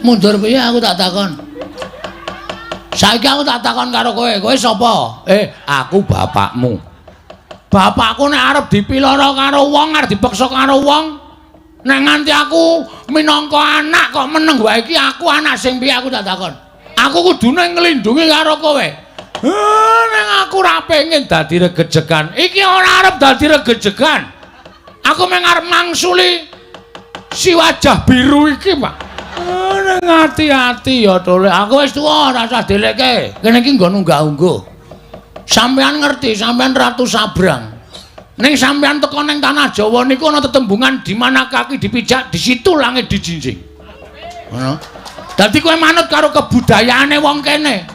Mundur piye aku tak takon. Saiki aku tak takon karo kowe, kowe sapa? Aku bapakmu. Bapakku nek arep dipiloro karo wong, arep dipeksa karo wong, nek nganti aku minangka anak kok meneng wae iki aku anak sing piye aku tak takon. Aku kudune nglindungi karo kowe. Nek aku ora pengen dadi regejegan. Iki ora arep dadi regejegan. Aku mung arep mangsuli si wajah biru iki, Pak. Ning ati-ati ya, Tole. Aku wis tuwa, ora usah delekke. Kene iki nggon unggah-ungguh. Sampeyan ngerti, sampeyan Ratu Sabrang. Ning sampeyan teko ning tanah Jawa niku ana tetembungan di mana kaki dipijak, di situ langit dijinjing. Ngono. Dadi kowe manut karo kebudayaane wong kene.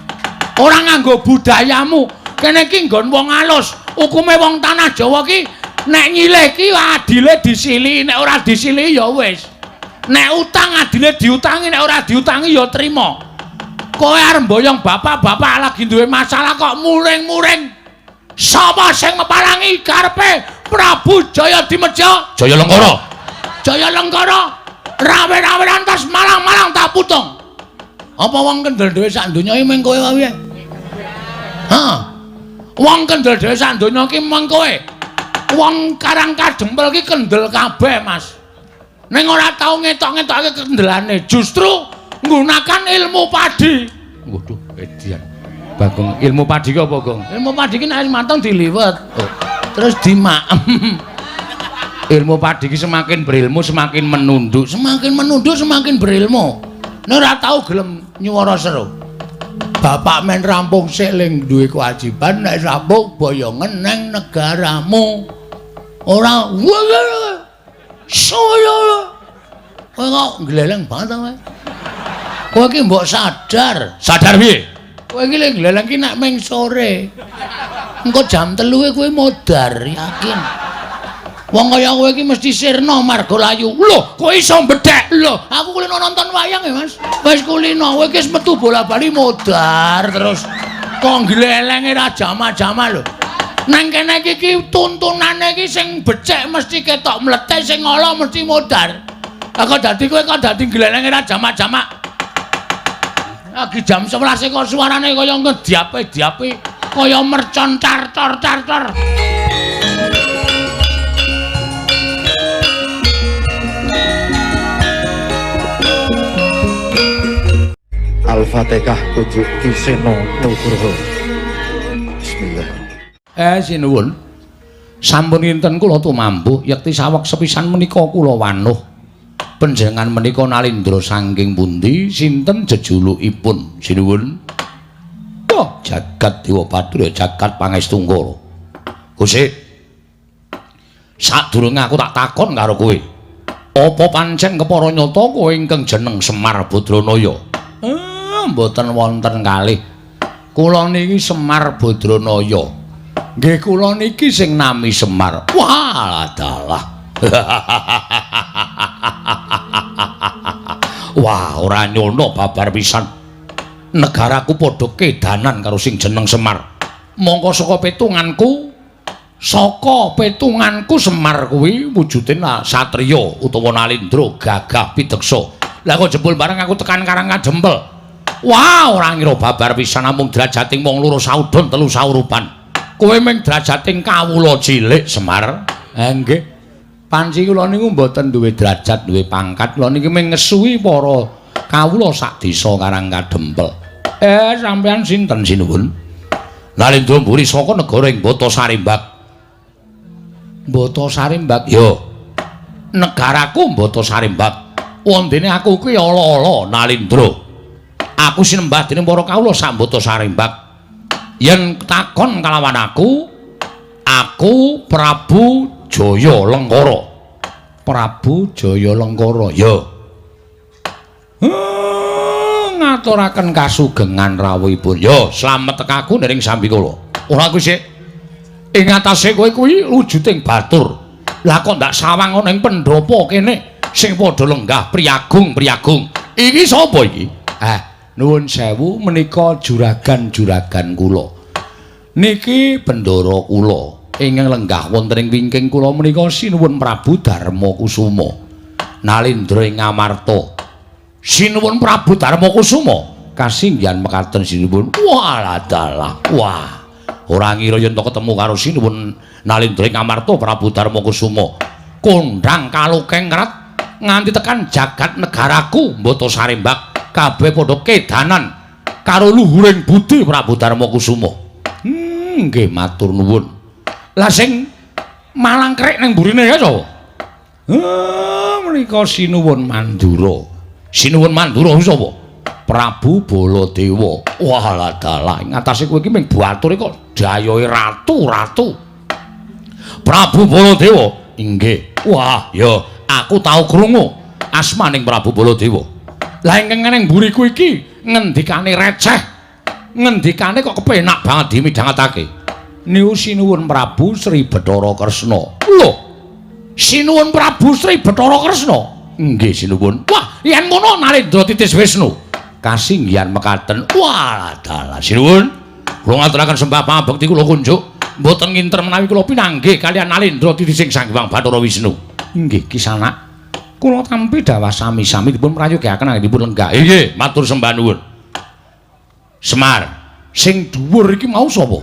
Ora nganggo budayamu. Kene iki nggon wong alus. Hukume wong tanah Jawa ki nek nyilih ki adile disilihi, nek ora disilihi ya wis. Nek utang adile diutangi, nek ora diutangi ya trima. Kowe arep mboyong bapak-bapak lagi duwe masalah kok muring-muring. Sapa sing mepalangi karepe Prabu Jaya Dimedya? Jaya Lengkara. Jaya Lengkara. Rawe-rawe lantas malang-malang tak putung. Apa wong kendel dhewe sak donya iki mung kowe wae? Heeh. Wong kendel dhewe sak donya iki mung kowe. Wong Karang Kadempel ki kendel kabeh, Mas. Ning ora tau ngetok-ngetokke kendelane, justru nggunakan ilmu padi. Waduh, edian. Bagong, ilmu padi ki apa, Gong? Ilmu padi ki nek wis mateng diliwet. Oh. Terus dimaem. Ilmu padi ki semakin berilmu semakin menunduk, semakin menunduk semakin berilmu. Nek ora tau gelem nyuwara seru. Bapak men rampung sik ling duwe kewajiban nek rampung boyongen neng negaramu. Ora saya. Kowe kok gleleng banget kowe. Kowe iki mbok sadar. Sadar piye? Kowe iki lek gleleng ki nek ming sore. Engko jam 3 kowe modar, yakin. Wong kaya kowe iki mesti sirna marga layu. Lho, kok iso mbedhek? Lho, aku kulino nonton wayang ya, Mas. Wis kulino, kowe iki wis metu bola-bali modar terus. Kok glelenge ra jama-jama lho. Nang kene iki tuntunane iki sing becik mesti ketok mlethek, sing ala mesti modar. Lah kok dadi kowe kok dadi glelenge ra jama-jama. Lagi jam 11 kok suarane kaya ngediape-diape, kaya mercon car-tor-car-tor. Al-Fatihah kudu Ki Seno Nugroho. Bismillah. Sinuwun. Sampun kinten kula tumambuh yekti saweg sepisan menika kula wanuh. Panjenengan menika nalindra saking pundi sinten jejulukipun sinuwun? Oh, jagat Dewa Bathara jagat Pangestungkara. Gusti. Sadurunge aku tak takon karo kowe. Apa pancen kepara nyata kowe ingkang jeneng Semar Badranaya? Mboten wonten kalih. Kula niki Semar Badranaya. Nggih kula niki sing nami Semar. Wah, dalah. Wah, ora nyono babar pisan. Negaraku padha kedanan karo sing jeneng Semar. Mongko saka petunganku Semar kuwi wujude satriya utawa nalindra gagah pideksa. Lah kok jebul bareng aku tekan Karang Kadempel. Wah, ora ngira babar pisan namung drajating wong loro saudon telu saurupan. Kowe mung drajating kawula cilik Semar. Ha nggih. Panci kula niku mboten duwe derajat, duwe pangkat. Kula niki mung ngesuwi para kawula sak desa Karang Kadempel. Sampeyan sinten sinuwun? Nalindra mburi saka negara ing Bata Sarimbak. Bata Sarimbak? Ya. Negaraku Bata Sarimbak. Wondene aku kuwi ala-ala Nalindra. Aku sinembah dening para kawula sak Bata Sarimbak. Yen takon kalawan aku, aku Prabu Jaya Lengkara. Prabu Jaya Lengkara. Ya. Ngaturaken kasugengan rawuhipun. Ya, slamet tekaku nering sambikala. Ora kuwi sik. Ing atase kowe kuwi wujuding batur. Lah kok ndak sawang ana ing pendopo kene sing padha lenggah priyagung-priyagung. Iki sapa iki? Nuwun sewu menika juragan-juragan kula. Niki bendara kula. Ingkang lenggah wonten ing wingking kula menika sinuwun Prabu Darma Kusuma. Nalindra ing Amarta. Sinuwun Prabu Darma Kusuma. Kasinggihan mekaten sinuwun. Walah dalah. Wah, ora ngira yen to ketemu karo sinuwun Nalendra ing Amarta Prabu Darma Kusuma. Kondhang kalukeng krat nganti tekan jagat negaraku Mbata Sarembak kabeh padha kedanan karo luhuring budi Prabu Darma Kusuma. Nggih matur nuwun. Lah sing malangkerik ning burine ya sapa? Menika Sinuwun Mandura. Sinuwun Mandura sapa? Prabu Baladewa. Wah dalah, ing atase kowe iki mung bature kok dayohe ratu-ratu. Prabu Baladewa. Inggih. Wah, ya aku tau krungu asmaning Prabu Baladewa. Lah ingkang ning mburiku iki ngendikane receh. Ngendikane kok kepenak banget dimidhangetake. Niku Sinuwun Prabu Sri Bathara Kresna. Lho. Sinuwun Prabu Sri Bathara Kresna. Nggih sinuwun. Wah, yen ngono Narendra Titis Wisnu. Kasinggihan mekaten. Wah, dalah sinuwun. Kula ngaturaken sembah pangabekti kula kunjuk. Mboten nginter menawi kula pinanggih kaliyan Narendra Titising Sang Hyang Bathara Wisnu. Nggih, kisanak. Kula tampi dawah sami-sami dipun prayogaken anggenipun lenggah. Nggih, matur sembah nuwun. Semar, sing dhuwur iki mau sapa?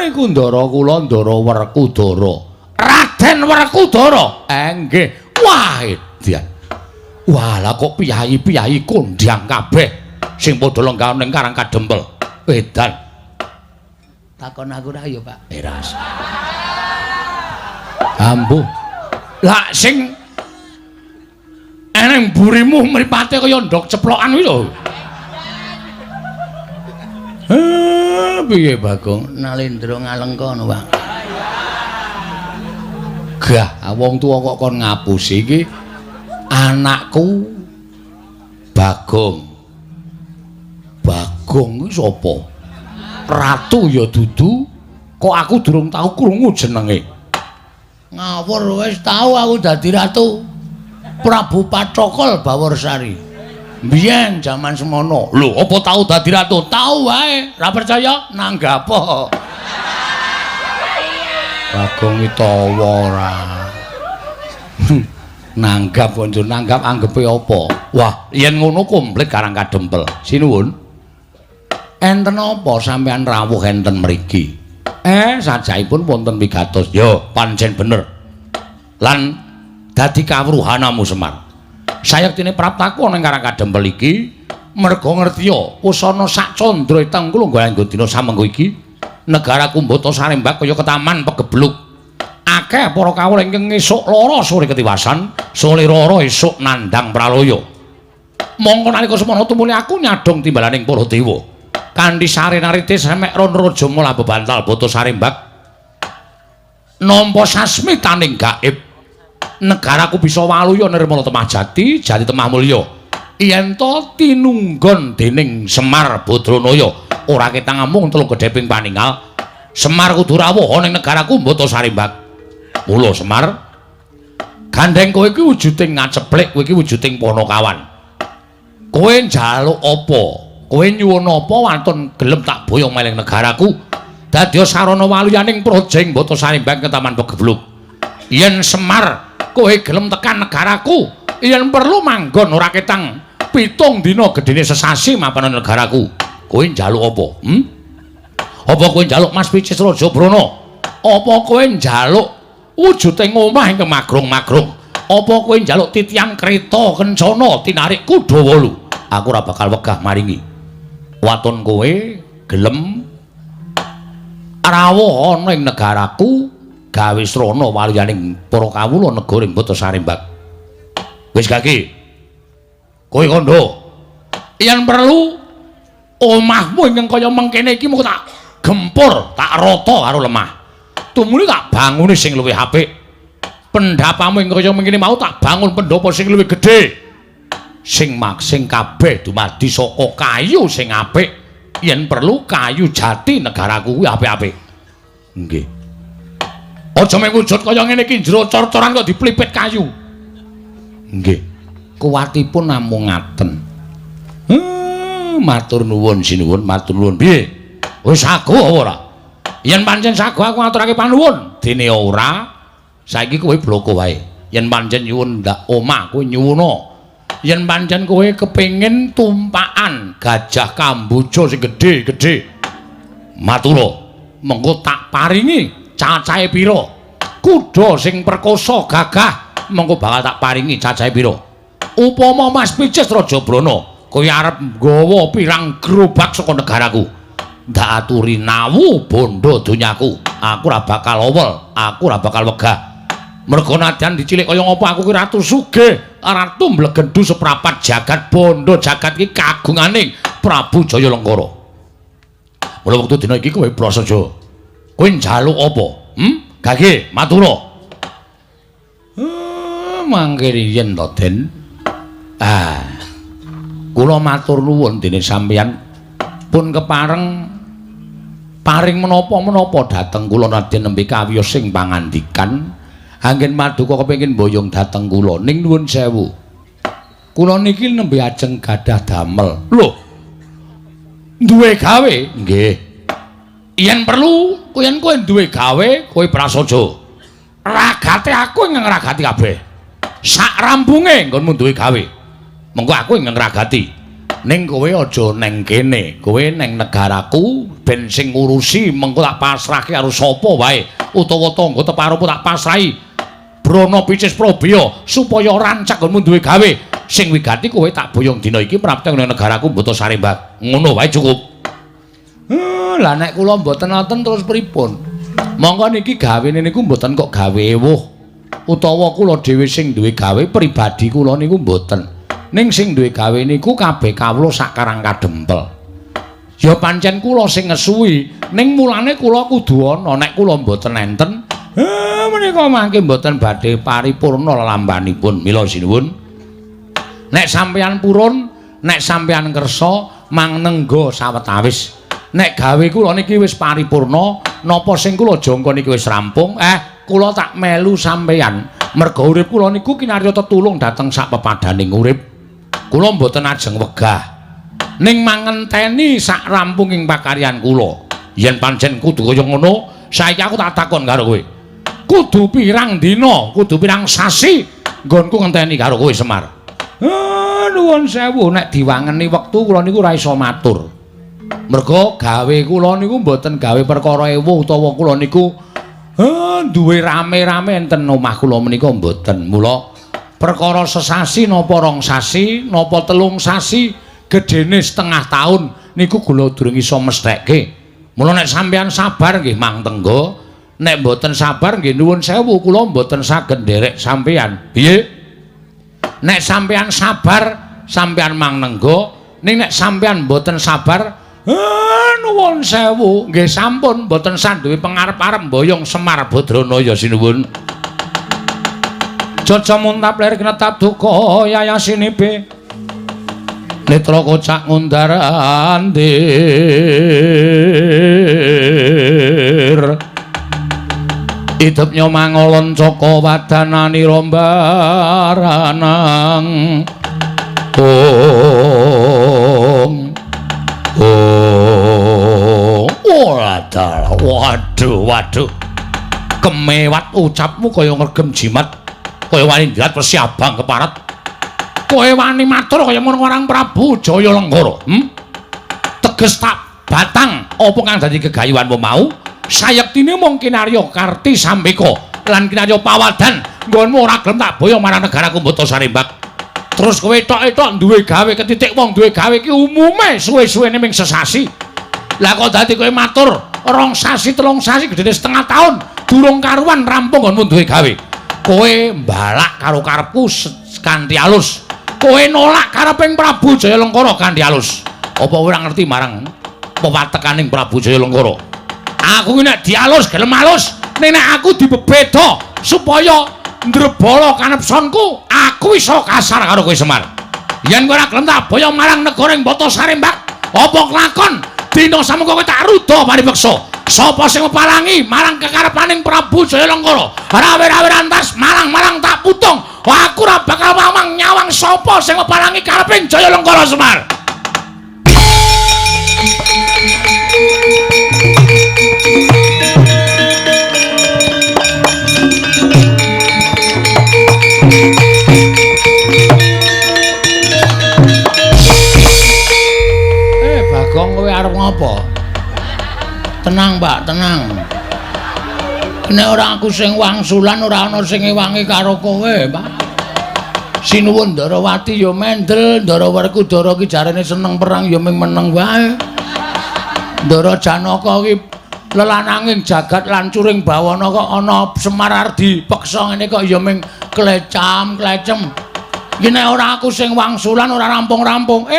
Niku ndara kula Ndara Werkudara. Raden Werkudara. Nggih. Wah, edan. Wah, lah kok piyayi-piyayi kondhang kabeh sing padha lenggah ning Karang Kadempel. Edan. Takon aku ra ya, Pak. Eras. Ambuh. Lah sing eneng mburimu mripate kaya ndok ceplokan kuwi lho. Piye Bagong? Nalendra ngalengka no, Pak. Gah, wong tuwa kok kon ngapusi iki anakku Bagong. Bagong kuwi sapa? Ratu ya dudu, kok aku durung tau krungu jenenge. Ngawur wis tau aku dadi ratu. Prabu Pathokol Baworsari. Biyen jaman semono. Lho, apa tau dadi ratu? Tau wae. Ora percaya? Nanggap. Bagong iki tawa ora. Nanggap kok njur nanggap anggepe apa? Wah, yen ngono komplit Karang Kadempel. Sinuwun. Enten apa sampean rawuh enten mriki? Sajaipun wonten pigatos. Ya, pancen bener. Lan dadi kawruhanamu Semar. Sayektine praptaku ana ing Karang Kadempel iki merga ngertiya usana sak candra iteng kula nggo dina samengko iki negaraku Mbata Sarembak kaya ketaman pegebluk. Akeh para kawula ingkang esuk lara sore ketiwasan, sore rara esuk nandhang pralaya. Mongko nalika semono tumuli aku nyadhong timbalaning para dewa. Kanthi sarenarite semek ron raja mula bebantal Bata Sarembak nampa sasmitaning gaib. Negaraku bisa waluya nirmala temah jati, jati temah mulya. Yen to tinunggon dening Semar Badranaya, ora ketang amung telung gedheping paningal. Semar kudu rawuh ana ing negaraku Mbata Sarembak. Mula Semar, gandheng kowe iki wujuding ngaceplik, kowe iki wujuding panakawan. Kowe njaluk apa? Kowe nyuwun apa wantun gelem tak boyong meling negaraku? Dadi sarana waluyaning praja ing Mbata Sarembak ketaman pegebluk. Yen Semar kowe gelem tekan negaraku, yen perlu manggon ora ketang 7 dina gedene sesasi mapan negaraku. Kowe njaluk apa? Apa kowe njaluk Mas Picis Raja Brana? Apa kowe njaluk wujuding omah ingkang magrong-magrong? Apa kowe njaluk titiang kreta kencana tinarik kuda 8? Aku ora bakal wegah maringi. Waton kowe gelem rawuh ana ing negaraku gawe srana waluyaning para kawula negara ing Bata Sarembak. Wis gaki. Kowe kandha. Yen perlu omahmu ingkang kaya mengkene iki mung tak gempur, tak rata karo lemah. Tumuli tak bangune sing luwih apik. Pendhapamu ingkang kaya mengkene mau tak bangun pendhapa sing luwih gedhe. Sing maksing kabeh dumadi saka kayu sing apik. Yen perlu kayu jati negaraku kuwi apik-apik. Nggih. Aja mung wujud kaya ngene iki jero cor-coran kok diplipit kayu. Nggih. Kuwatipun namung ngaten. Matur nuwun sinuwun, matur nuwun. Piye? Wis sago apa ora? Yen pancen sago aku ngaturake panuwun. Dene ora, saiki kowe bloko wae. Yen pancen nyuwun ndak omah kowe nyuwuna. Yen pancen kowe kepengin tumpakan gajah Kamboja sing gedhe-gedhe, matura, mengko tak paringi cacahe pira. Kuda sing perkosa gagah, mengko bakal tak paringi cacahe pira. Upama Mas Picis Raja Brana, kowe arep nggawa pirang gerobak saka negaraku, ndak aturi nawu bondo donyaku. Aku ora bakal owel, aku ora bakal wegah. Mergo nadyan dicilik kaya ngapa aku ki ratu sugih, ratu mblegendu seprapat jagat bondo jagat iki kagungane Prabu Jaya Lengkara. Mula wektu dina iki kowe prasaja. Kowe njaluk apa? Gage matura. Mangke riyen to, Den. Ah. Kula matur nuwun dene sampeyan pun kepareng paring menapa-menapa dhateng kula nadyan nembe kawiyos sing pangandikan. Anggen paduka kepengin mboyong dhateng kula ning nuwun sewu. Kula niki nembe ajeng gadah damel. Lho. Duwe gawe? Nggih. Yen perlu yen kowe duwe gawe, kowe prasaja. Ragate aku ing ngragati kabeh. Sak rampunge nggonmu duwe gawe. Mengko aku ing ngragati. Ning kowe aja neng kene, kowe neng negaraku ben sing ngurusi mengko tak pasrahke karo sapa wae utawa tangga teparupu tak pasrahi Brana Picis Probaya supaya rancak nggonmu duwe gawe. Sing wigati kowe tak boyong dina iki prapta nang negaraku Mbata Sarembak. Ngono wae cukup. Lah nek kula mboten wonten terus pripun? Monggo niki gawene niku mboten kok gawe ewuh utawa kula dhewe sing duwe gawe pribadi kula niku mboten. Ning sing duwe gawe niku kabeh kawula sak karang kadempel. Ya pancen kula sing ngesuwi, ning mulane kula kudu ana. Nek kula mboten enten, menika mangke mboten badhe paripurna lelampanipun. Mila sinuwun. Nek sampeyan purun, nek sampeyan kersa mangnengga sawetawis. Nek gawe kula niki wis paripurna, napa sing kula jangka niki wis rampung, kula tak melu sampeyan. Merga urip kula niku kinarya tetulung dhateng sak pepadaning urip. Kula mboten ajeng wegah. Ning mangenteni sak rampunging pakaryan kula. Yen pancen kudu kaya ngono, saiki aku tak takon karo kowe. Kudu pirang dina, kudu pirang sasi nggonku ngenteni karo kowe Semar. Nuwun sewu nek diwangeni wektu kula niku ora iso matur. Merga gawe kula niku mboten gawe perkara ewuh utawa kula niku duwe rame-rame enten omah kula menika mboten. Mula perkara sesasi napa rong sasi, napa telung sasi, gedene setengah tahun niku kula durung iso mesthekke. Mula nek sampeyan sabar nggih mang tengga, nek mboten sabar nggih nuwun sewu kula mboten saged nderek sampeyan. Piye? Nek sampeyan sabar, sampeyan mang nengga, ning nek sampeyan mboten sabar, nuwun sewu nggih sampun mboten sanduwe pengarep-arep mboyong Semar Badranaya sinuwun. Jaja muntap lir kinetap duka yayasinibe. Netra kocak ngundar andir. Idep nyomangolon caka wadanani rombaranang. Ong. Oh, wadah, waduh, waduh. Kemewat ucapmu kaya ngregem jimat, kaya wani ndrat wesi abang keparat. Kowe wani matur kaya ngono marang Prabu Jaya Lenggara, Teges tak batang apa kang dadi gegayuhanmu mau? Sayektine mung kinarya Karti Sambeka lan kinarya Pawadan nggonmu ora gelem tak boyong marang negaraku Mbata Sarembak. Terus kowe ethok-ethok duwe gawe ketitik wong duwe gawe iki umume suwe-suwene ming sesasi. Lah kok dadi kowe matur rong sasi telung sasi gedene setengah tahun durung karuan rampung nggonmu duwe gawe. Kowe mbalak karo karepku kanthi alus. Kowe nolak kareping Prabu Jaya Lengkara kanthi alus. Apa kowe ora ngerti marang pewatekaning Prabu Jaya Lengkara? Aku ki nek dialus gelem alus, nek aku dibebeda supaya ndrebala kanepsonku, aku iso kasar karo kowe Semar. Yen kowe ora gelem tak boyong marang negara ing Mbata Sarembak, apa kelakon dina samengko kowe tak ruda paripeksa. Sapa sing mepalangi marang kekarepaning Prabu Jaya Lengkara? Rawe-rawe rantas malang-malang tak putung. Aku ora bakal mamang nyawang sapa sing mepalangi kareping Jaya Lengkara Semar. arep ngopo? Tenang, Pak, tenang. Nek ora aku sing wangsulan ora ana sing ngewangi karo kowe, Pak. Sinuwun Ndarawati ya mendel, Ndara Werkudara ki jarene seneng perang ya ming meneng wae. Ndara Janaka ki lelananging jagat lancuring bawana kok ana Semar arep dipeksa ngene kok ya ming klecam-klecem. Iki nek ora aku sing wangsulan ora rampung-rampung.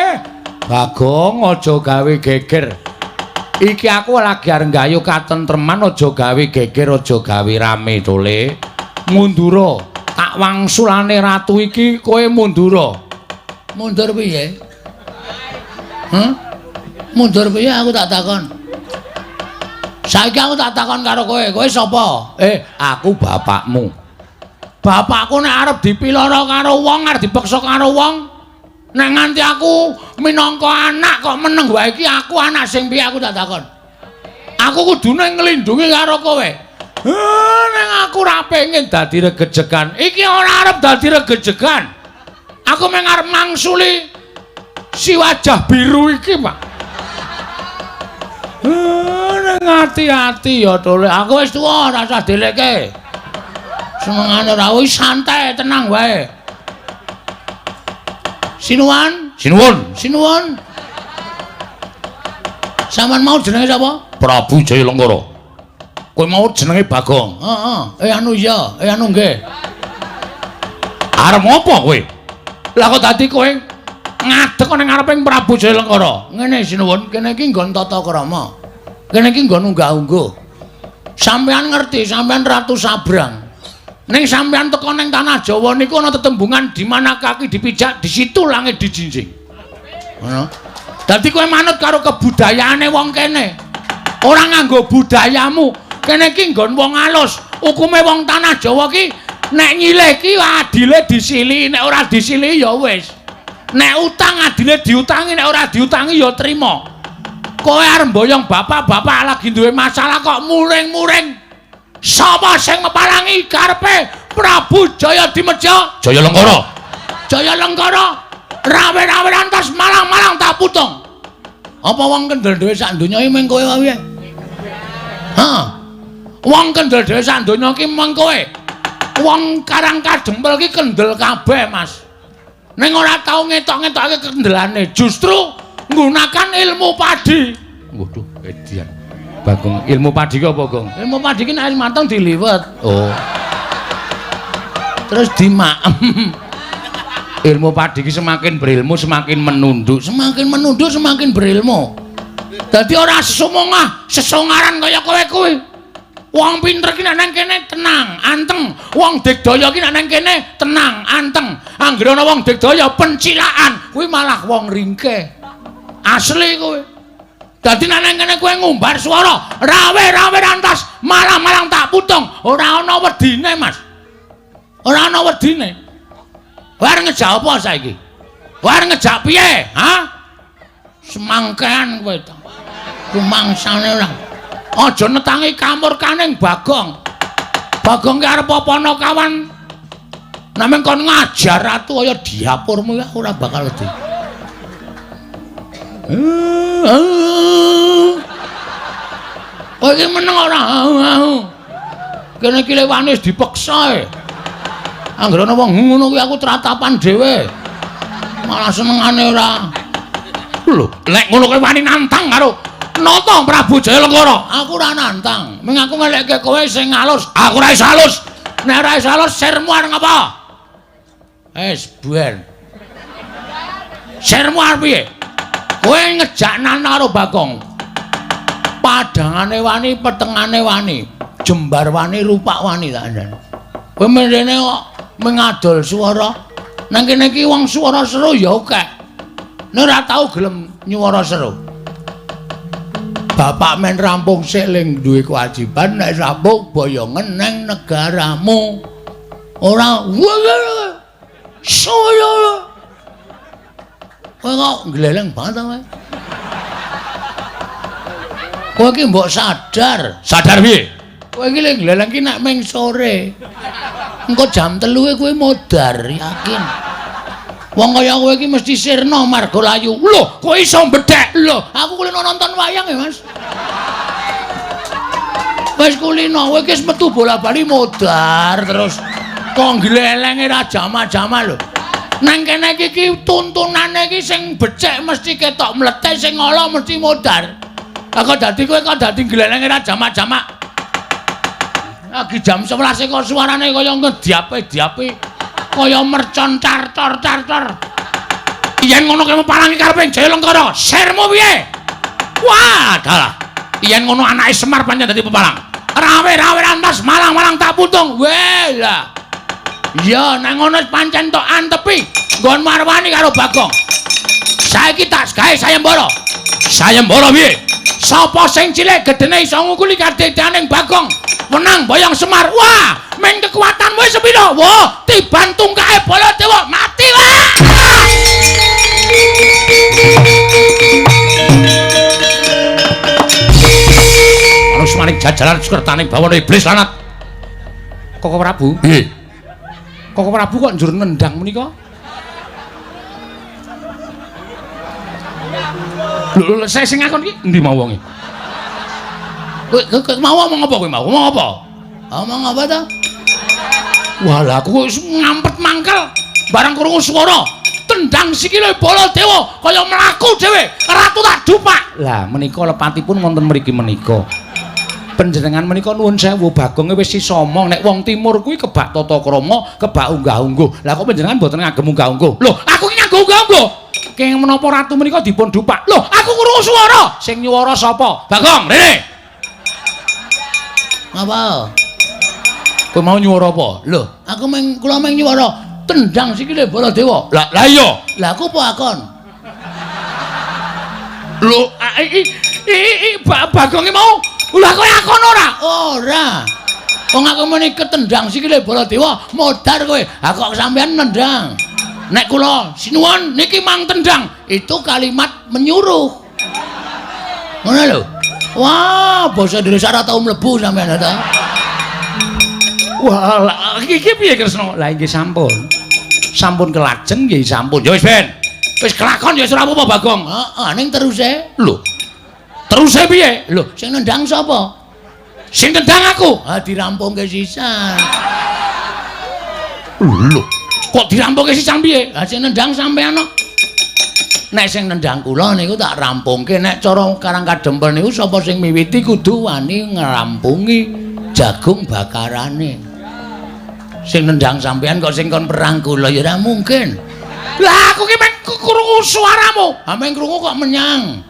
Bagong aja gawe geger. Iki aku lagi arep nggayuh katentreman, aja gawe geger, aja gawe rame tole. Mundura, tak wangsulane ratu iki kowe mundura. Mundur piye? Hah? Mundur piye aku tak takon. Saiki aku tak takon karo kowe, kowe sapa? Aku bapakmu. Bapakku nek arep dipiloro karo wong, arep dipeksa karo wong, nek nganti aku minangka anak kok meneng wae iki aku anak sing piye aku tak takon. Aku kudune nglindungi karo kowe. Nek aku ora pengen dadi regejegan. Iki ora arep dadi regejegan. Aku mung arep mangsuli si wajah biru iki, Pak. Nek ati-ati ya tole. Aku wis tuwa ora usah delekke. Senengane ora wis santai, tenang wae. Sinuwun, Sinuwun, sinuwun. Sampeyan mau jenenge sapa? Prabu Jayalengkara. Kowe mau jenenge Bagong. Heeh. Anu iya, anu nggih. Arep ngopo kowe? Lah kok dadi kowe ngadeg ning ngareping Prabu Jayalengkara? Ngene sinuwun, kene iki nggon tata krama. Kene iki nggon unggah-ungguh. Sampeyan ngerti, sampeyan Ratu Sabrang. Ning sampeyan teko ning tanah Jawa niku ana tetembungan di mana kaki dipijak, di situ langit dijinjing. Ngono. Dadi kowe manut karo kebudayaane wong kene. Ora nganggo budayamu. Kene iki nggon wong alus. Hukume wong tanah Jawa ki nek nyilih ki adile disilihi, nek ora disilihi ya wis. Nek utang adile diutangi, nek ora diutangi ya trima. Kowe arep mboyong bapak-bapak lagi duwe masalah kok muring-muring. Sapa sing ngepalangi karepe Prabu Jaya Dimeja? Jayalengkara. Jayalengkara rawe-rawe lantas malang-malang tak putung. Apa wong kendel dhewe sak donya iki mung kowe wae? Heeh. Wong kendel dhewe sak donya iki mung kowe. Wong Karang Kadempel ki kendel kabeh, Mas. Ning ora tau ngetok-ngetokake kendelane, justru nggunakan ilmu padi. Waduh, edian. Bagong, ilmu padi ki apa, Gong? Ilmu padi ki nek wis mateng diliwet. Oh. Terus dimaem. Ilmu padi ki semakin berilmu semakin menunduk, semakin menunduk semakin berilmu. Dadi ora sesumongah, sesongaran kaya kowe kuwi. Wong pinter ki nek nang kene tenang, anteng. Wong digdaya ki nek nang kene tenang, anteng. Anggere ana wong digdaya pencilaan, kuwi malah wong ringkeh. Asli kuwi. Dadi nek nang kene kowe ngumbar swara, rawe-rawe rantas, malang-malang tak putung, ora ana wedine, Mas. Ora ana wedine. Kowe arep ngejak apa saiki? Kowe arep ngejak piye? Ha? Semangkean kowe ta. Rumangsane ora. Aja netangi kamurkaning Bagong. Bagong ki arep apa ana kawan? Namung kon ngajar ratu kaya diapurmu ya ora bakal wedi. Kowe iki meneng ora? Kene iki lewane wis dipeksa e. Anggere ana wong ngono kuwi aku tratapan dhewe. Malah senengane ora. Lho, nek ngono kowe wani nantang karo Nata Prabu Jayalengkara. Aku ora nantang. Ming aku ngelekke kowe sing alus. Aku ora iso alus. Nek ora iso alus sirmu arep ngapa? Wis ben. Sirmu arep piye? Kowe ngejak nantang karo Bagong. Padhangane wani, petengane wani, jembar wani, rupak wani tak andhane. Kowe mrene kok mengadol swara. Nang kene iki wong swara seru ya akeh. Nek ora tau gelem nyuwara seru. Bapak men rampung sik ling duwe kewajiban nek rampung boyongen nang negaramu. Ora saya. Kowe kok gleleng banget kowe. Kowe iki mbok sadar. Sadar piye? Kowe iki lek gleleng ki nek ming sore. Engko jam 3 kowe modar yakin. Wong kaya kowe iki mesti sirna marga layu. Lho, kok iso mbedhek? Lho, aku kulino nonton wayang ya, Mas. Wis kulino, kowe iki wis metu bola-bali modar terus. Kok glelenge ra jama-jama lho. Nang kene iki tuntunane iki sing becik mesti ketok mlethek, sing ala mesti modar. Lah kok dadi kowe kok dadi glelenge ra jama-jama. Lagi jam 11 kok suarane kaya ngediape-diape. Kaya mercon cartor-cartor. Yen ngono kowe palangi karepe Jaya Lengkara, sirmu piye? Wah, dalah. Yen ngono anake Semar pancen dadi pepalang. Rawe-rawe rantas malang-malang tak putung. Weh lah. Iya, nek ngono pancen tok antepi nggon marwani karo Bagong. Saiki tak gawe sayembara. Sayembara piye? Sapa sing cilik gedene iso ngukuli kadedaning Bagong? Menang boyong Semar. Wah, meng kekuatanmu wis sepiro? Wah, tiban tungkake Baladewa mati wah. Harus maring jajaran sukertaning bawana iblis lanat. Koko Prabu? Nggih. Koko Prabu kok njur nendang menika? Lho, lho, saya sing ngakon iki endi mau wonge? Kowe mau ngomong apa kowe mau? Ngomong apa? Ngomong apa ta? Wah, lah aku wis ngampet mangkel barang krungu swara tendang sikile Baladewa kaya mlaku dhewe, ratu tak dupak. Lah menika lepatipun wonten mriki menika. Panjenengan menika nuwun sewu, Bagonge wis sisa omong nek wong timur kuwi kebak tata krama, kebak unggah-ungguh. Lah kok panjenengan mboten ngagem unggah-ungguh? Lho, aku ki nganggo unggah-ungguh. Kenging menapa ratu menika dipun dupak? Lho, aku krungu swara. Sing nyuwara sapa? Bagong, rene. Ngapa? Kowe mau nyuwara apa? Lho, aku meng kula meng nyuwara tendang sikile Baladewa. Lah, lah iya. Lah aku apa akon? Lho, iki Bagonge mau. Lah kowe akon ora? Ora. Wong aku muni ketendang sikile Baladewa, modar kowe. Ha kok sampean nendang. Nek kula sinuwun niki mang tendang, itu kalimat menyuruh. Ngono lho. Wah, basa Indonesia ora tau mlebu sampean ta. Wah, lah iki piye Kresna? Lah inggih sampun. Sampun kelajeng nggih sampun. Ya wis ben. Wis kelakon ya wis ora apa-apa Bagong. Heeh, ning teruse. Lho. Teruse piye? Lho, sing nendang sapa? Sing nendang aku. Ha dirampungke sisan. Lho, kok dirampungke sisan piye? Ha sing nendang sampean kok. Nek sing nendang kula niku tak rampungke. Nek cara Karang Kadempel niku sapa sing miwiti kudu wani ngrampungi jagung bakarane. Sing nendang sampean kok sing kon perang kula ya ora mungkin. Lah aku ki meng krungu suaramu. Ha meng krungu kok menyang.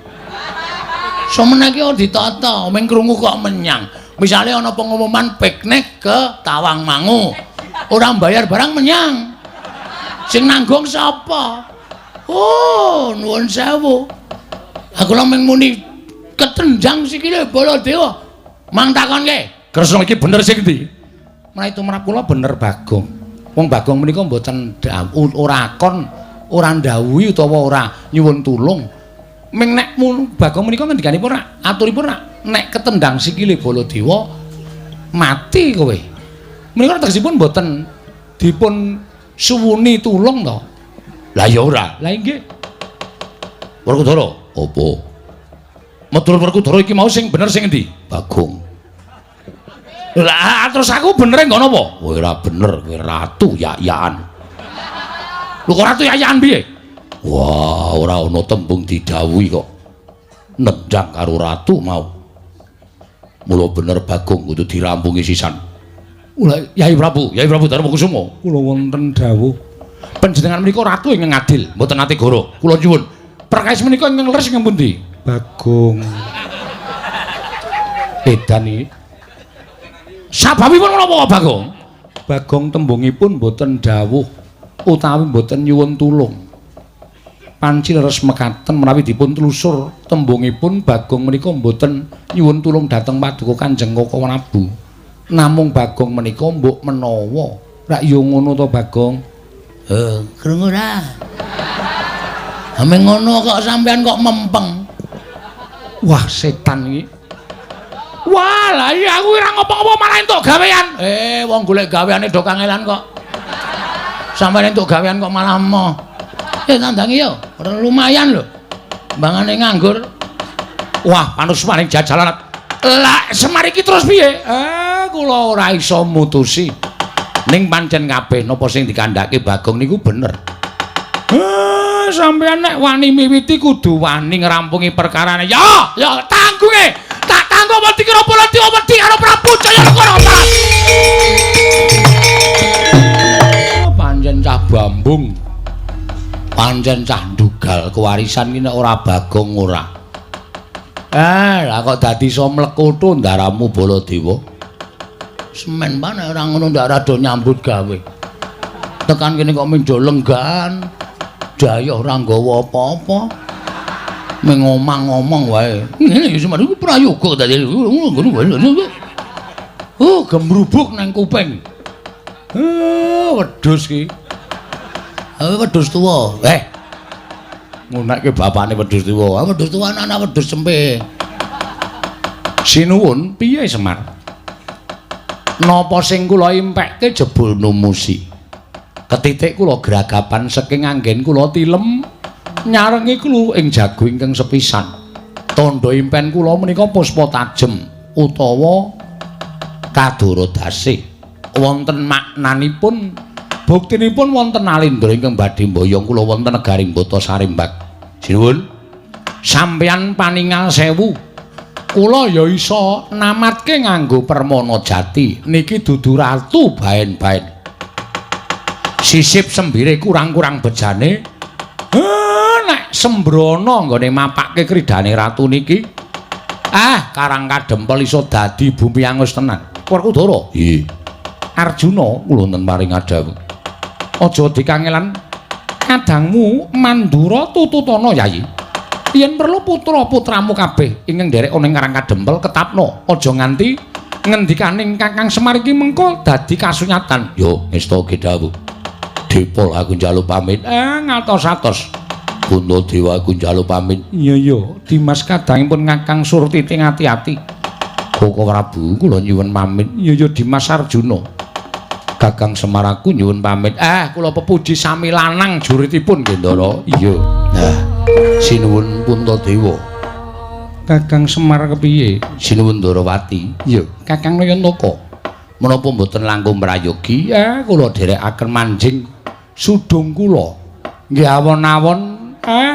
Somene iki ora ditata, meng krungu kok menyang. Misale ana pengumuman piknik ke Tawangmangu. Ora mbayar barang menyang. Sing nanggung sapa? Oh, nuwun sewu. Aku lha mung muni ketendang sikile Baladewa. Mang takonke, Kresna iki bener sing endi? Menawi tumrap kula bener Bagong. Wong Bagong menika mboten ora akon, ora ndhawuhi utawa ora nyuwun tulung. Ming nek Bagong menika ngendikanipun rak aturipun rak nek ketendang sikile Baladewa mati kowe. Menika tegesipun mboten dipun suwuni tulung to. Lah ya ora. Lah inggih. Werkudara, apa? Meturut Werkudara iki mau sing bener sing endi? Bagong. Lah terus aku bener nggo napa? Kowe ora bener, kowe ratu yak-yakan. Lho kok ratu yak-yakan piye? Wah, ora ana tembung didhawuhi kok. Nendang karo ratu mau. Mula bener Bagong kudu dirampungi sisan. Lah Yai Prabu, Yai Prabu Darmakusuma, kula wonten dawuh. Panjenengan menika ratu ingkang adil, mboten nate goro. Kula nyuwun. Perkawis menika ingkang leres ingkang pundi? Bagong. Edan iki. Sababipun menapa Bagong? Bagong tembungipun mboten dawuh utawi mboten nyuwun tulung. Panci leres mekaten menawi dipun telusur tembungipun Bagong menika mboten nyuwun tulung dhateng paduka Kanjeng Koko Prabu. Namung Bagong menika mbok menawa. Rak ya ngono to Bagong? Krungu ra? Ame ngono kok sampean kok mempeng. Wah, setan iki. Wah, lah iya aku ora ngopo-ngopo malah entuk gawean. Wong golek gaweane do kangelan kok. Sampeyan entuk gawean kok malah emoh. Eh tandangi yo, ora lumayan lho. Mbangane nganggur. Wah, panusmaning jajalan. Lah Semar iki terus piye? Kula ora iso mutusi. Ning pancen kabeh napa sing dikandhake Bagong niku bener. Sampeyan nek wani miwiti kudu wani ngrampungi perkarane. Ya, ya tanggunge. Tak tanggung wedi kira Baladewa wedi karo Prabu Jayalengkara. Pancen cah bambung. Pancen cah ndugal kewarisan iki nek ora Bagong ora. Lah kok dadi iso mlekutu ndaramu Baladewa. Semen pa nek ora ngono ndak rada nyambut gawe. Tekan kene kok menjo lenggan. Dayoh ora nggawa apa-apa. Mung ngomong-ngomong wae. Ngene iki Semar iku prayoga dadi ngono. Gemrubuk nang kuping. Wedhus ki. Wedhus tuwa. Ngunekke bapakne wedhus tuwa. Wedhus tuwa anak wedhus cempe. Sinuwun piye Semar? Napa sing kula impekke jebul numusi? Ketitik kula gragapan saking anggen kula tilem nyarengi kula ing jago ingkang sepisan. Tandha impen kula menika puspa tajem utawa kadara dasih. Wonten maknanipun, buktinipun wonten Nalindra ingkang badhe mboyong kula wonten negari Mbata Sarimbak. Sinuwun, sampeyan paningal sewu. Kula ya iso namatke nganggo permana jati. Niki dudu ratu baen-baen. Sisip sembire kurang-kurang bejane. Nek sembrono nggone mapake kridane ratu niki, Karang Kadempel iso dadi bumi angus tenan. Werkudara. Nggih. Arjuna kula wonten paring adhawuh. Aja dikangelan kadangmu Mandura tututana Yayi. Yen perlu putra-putramu kabeh ingkang nderek ana ing Karang Kadempel ketapno, aja nganti ngendikaning Kakang Semar iki mengko dadi kasunyatan. Yo ngestake dawuh. Dipol aku njaluk pamit. Ngatos-atos. Puntadewa aku njaluk pamit. Iya iya, Dimas kadangipun Kakang Surtiti ati-ati. Koko Prabu kula nyuwun pamit. Iya iya Dimas Arjuna. Kakang Semar aku nyuwun pamit. Kula pepuji sami lanang juritipun Gendara. Iya. Nah, sinuwun Puntadewa. Kakang Semar kepiye? Sinuwun Ndarawati. Iya, Kakang Nayantaka. Menapa mboten langkung prayogi? Kula dherekaken manjing sudung kula. Nggih awon-awon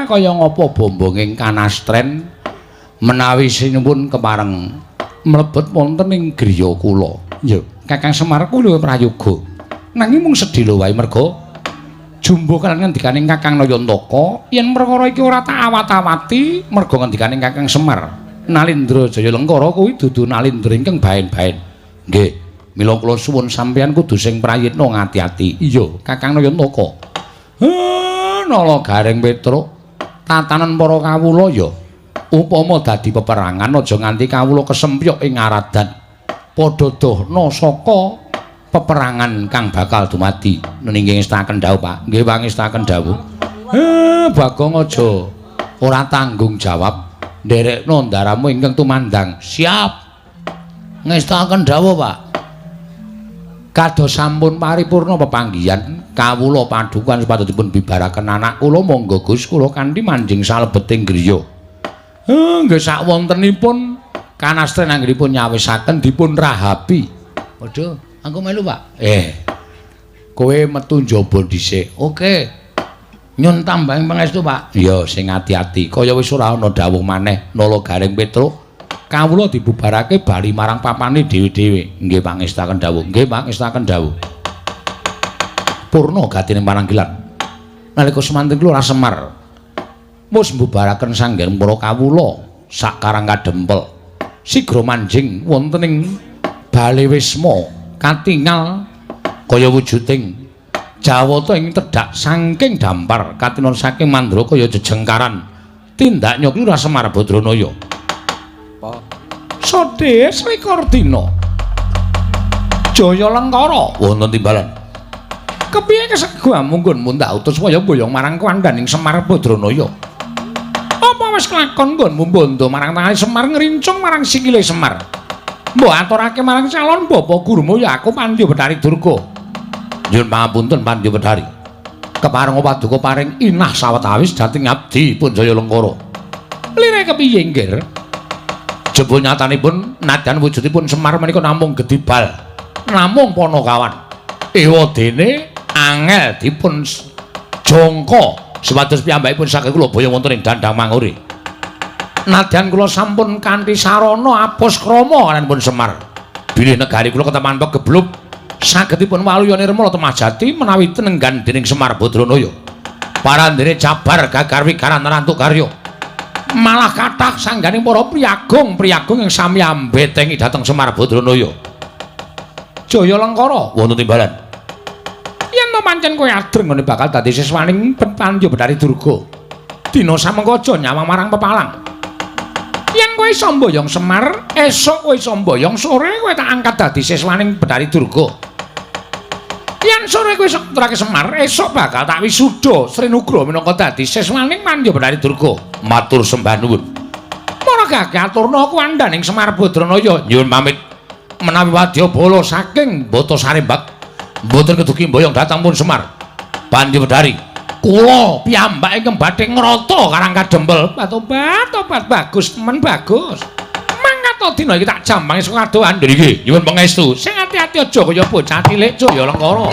kaya ngapa bombonging kanastren menawi sinuwun kepareng mlebet wonten ing griya kula. Iya, Kakang Semar kula prayoga. Nanging mung sedhela wae merga jumbo kaliyan ngendikaning Kakang Nayantaka yen perkara iki ora tak awat-awati merga ngendikaning Kakang Semar Nalindra Jayalengkara kuwi dudu Nalindra ingkang baen-baen. Nggih, mila kula suwun sampeyan kudu sing prayitna ngati-ati. Iya, Kakang Nayantaka. Nala Gareng Petruk, tatanan para kawula ya upama dadi peperangan aja nganti kawula kesempyok ing aradan. Padha dohna saka peperangan kang bakal dumadi. Nggih ngestaken dawuh, Pak. Nggih pangestaken dawuh. Bagong aja ora tanggung jawab nderekno ndaramu ingkang tumandang. Siap. Ngestaken dawuh, Pak. Kados sampun paripurna pepanggihan kawula padukan supados dipun bibaraken anak kula monggo Gus kula kanthi manjing salebeting griya. Nggih sakwontenipun kanastren anggenipun nyawisaken dipun rahapi. Waduh, aku melu, Pak. Kowe metu njaba dhisik. Oke. Nyun tambahing pangestu, Pak. Iya, sing ati-ati. Kaya wis ora ana dawuh maneh Nala Gareng Petruk. Kawula dibubarake bali marang papane dhewe-dhewe. Nggih pangestaken dawuh. Nggih pangestaken dawuh. Purna gatine maranggilan. Nalika semanten kula Semar wis mbubaraken sanggen para kawula sak Karang Kadempel. Sigra manjing wonten ing bale wisma katingal kaya wujuding Jawata ing tedhak saking dampar katinon saking mandra kaya jejengkaran. Tindak nyoki Semar Badranaya. Sodhes Rekordina Jayalengkara wonten timbalan. Kepiye keseguhamu nggonmu ndak utus waya boyong marang kandhaning Semar Badranaya? Apa wis kelakon nggonmu bondo marang tangane Semar ngrincung marang sikile Semar? Mbok aturake marang calon bapa gurumu ya aku Pandya Bathari Durga. Nyuwun pangapunten Pandya Bathari. Keparenga paduka paring inah sawetawis dhateng abdi pun Jaya Lengkara. Lire kepiye nggir? Jebul nyatanipun nadyan wujudipun Semar menika namung gedibal, namung panakawan. Ewadene angel dipun jangka supados piyambakipun saged kula boyong wonten ing Dandang Mangure. Nadyan kula sampun kanthi sarana apus krama aranipun Semar. Bilih negari kula keteman pegebluk sagedipun waluya nirmala temah jati menawi tenenggan dening Semar Badranaya. Parandene jabar gagar wigaran rantuk karya. Malah kathah sangganing para priyagung-priyagung ing sami ambetengi dhateng Semar Badranaya. Jaya Lengkara wonten timbalan. Yen to pancen kowe adreng ngene bakal dadi siswaning Pandya Betari Durga. Dina samengko aja nyawang marang pepalang. Yen kowe iso mboyong Semar, esuk kowe iso mboyong, sore kowe tak angkat dadi siswaning Betari Durga. Yen sore kowe iso ngeturake Semar, esuk bakal tak wisuda Sri Nugroho minangka dadi siswaning Pandya Betari Durga. Matur sembah nuwun. Para gagah aturna kuwandhaning Semar Badranaya nyuwun pamit menawi wadyabala saking Bata Sarembak mboten kedugi mboyong dhateng pun Semar Pandya Betari. Kula piyambak ingkang badhe ngrata Karang Kadempel. Tobat, tobat bagus temen bagus. Mangkat dina iki tak jambangi saka kadohan. Nggih, nyuwun pangestu. Sing ati-ati aja kaya bocah cilik Jaya Lengkara.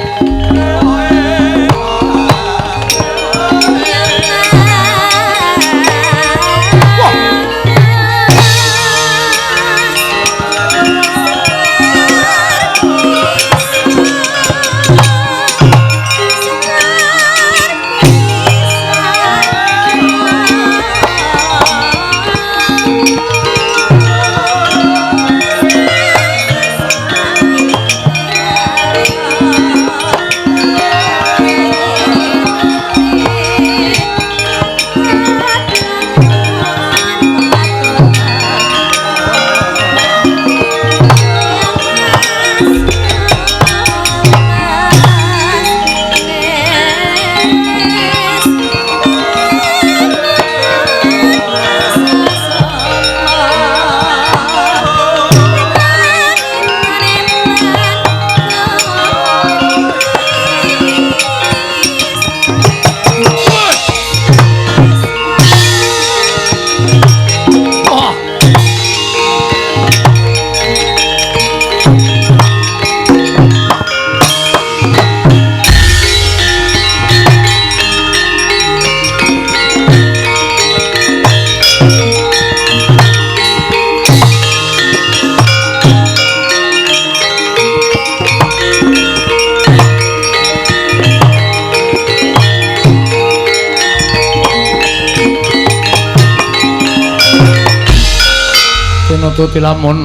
Tinututi lamun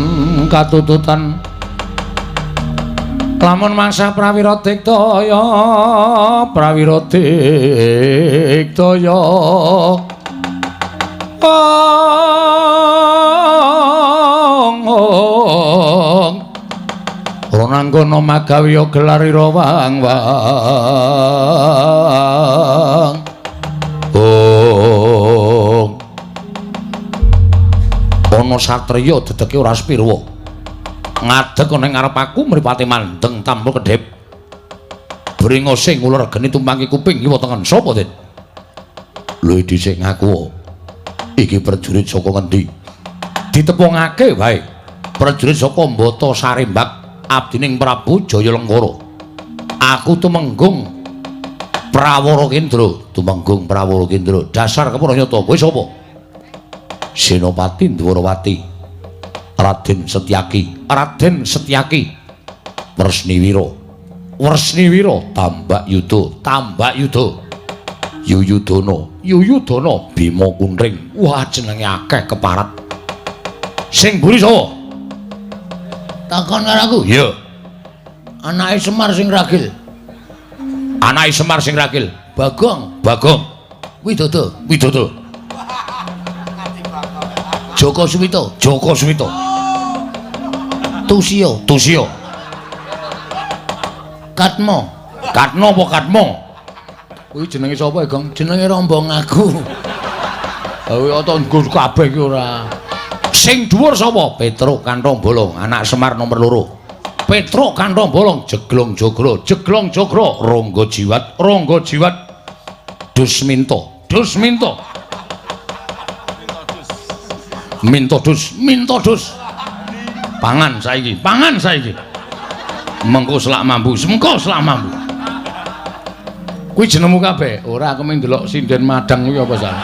katututan lamun mangsa prawira diktaya prawira diktaya ong ronangkono magawiya gelarira wang wang ong ana satriya dedeke ora sepirwa ngadeg ana ing ngarep aku mripate mandeng tanpa kedhep bringose nguler geni tumpangi kuping kiwa tengen sapa Den lho dhisik ngaku iki prajurit saka ngendi ditepungake wae prajurit saka Mbata Sarembak abdining Prabu Jaya Lengkara aku tumenggung Prawara Kendra tumenggung Prawara Kendra dasar kepara nyata kowe sapa Senopati Ndwarawati Raden Setyaki Raden Setyaki Wresniwira Wresniwira Tambak Yuda Tambak Yuda Yuyudana Yuyudana Bima Kuntring wah jenenge akeh keparat sing mburi sapa takon karo aku iya anake Semar sing ragil anake Semar sing ragil Bagong Bagong Widodo Widodo Joko Suwito Joko Suwito Tusiyo Tusiyo Katmo Katno apa Katmo kuwi jenenge sapa Gong jenenge rombong aku lha to nggo kabeh iki ora sing dhuwur sapa Petruk Kanthong Bolong anak Semar nomor 2 Petruk Kanthong Bolong Jeglong Jogro Jeglong Jogro Ronggo Jiwat Ronggo Jiwat Dus minto. Dus minto. Minto dus, minto dus. Pangan saiki, pangan saiki. Mengko selak mambu, mengko selak mambu. Kuwi jenengmu kabeh? Ora, aku mung ndelok sinden madang kuwi apa salah.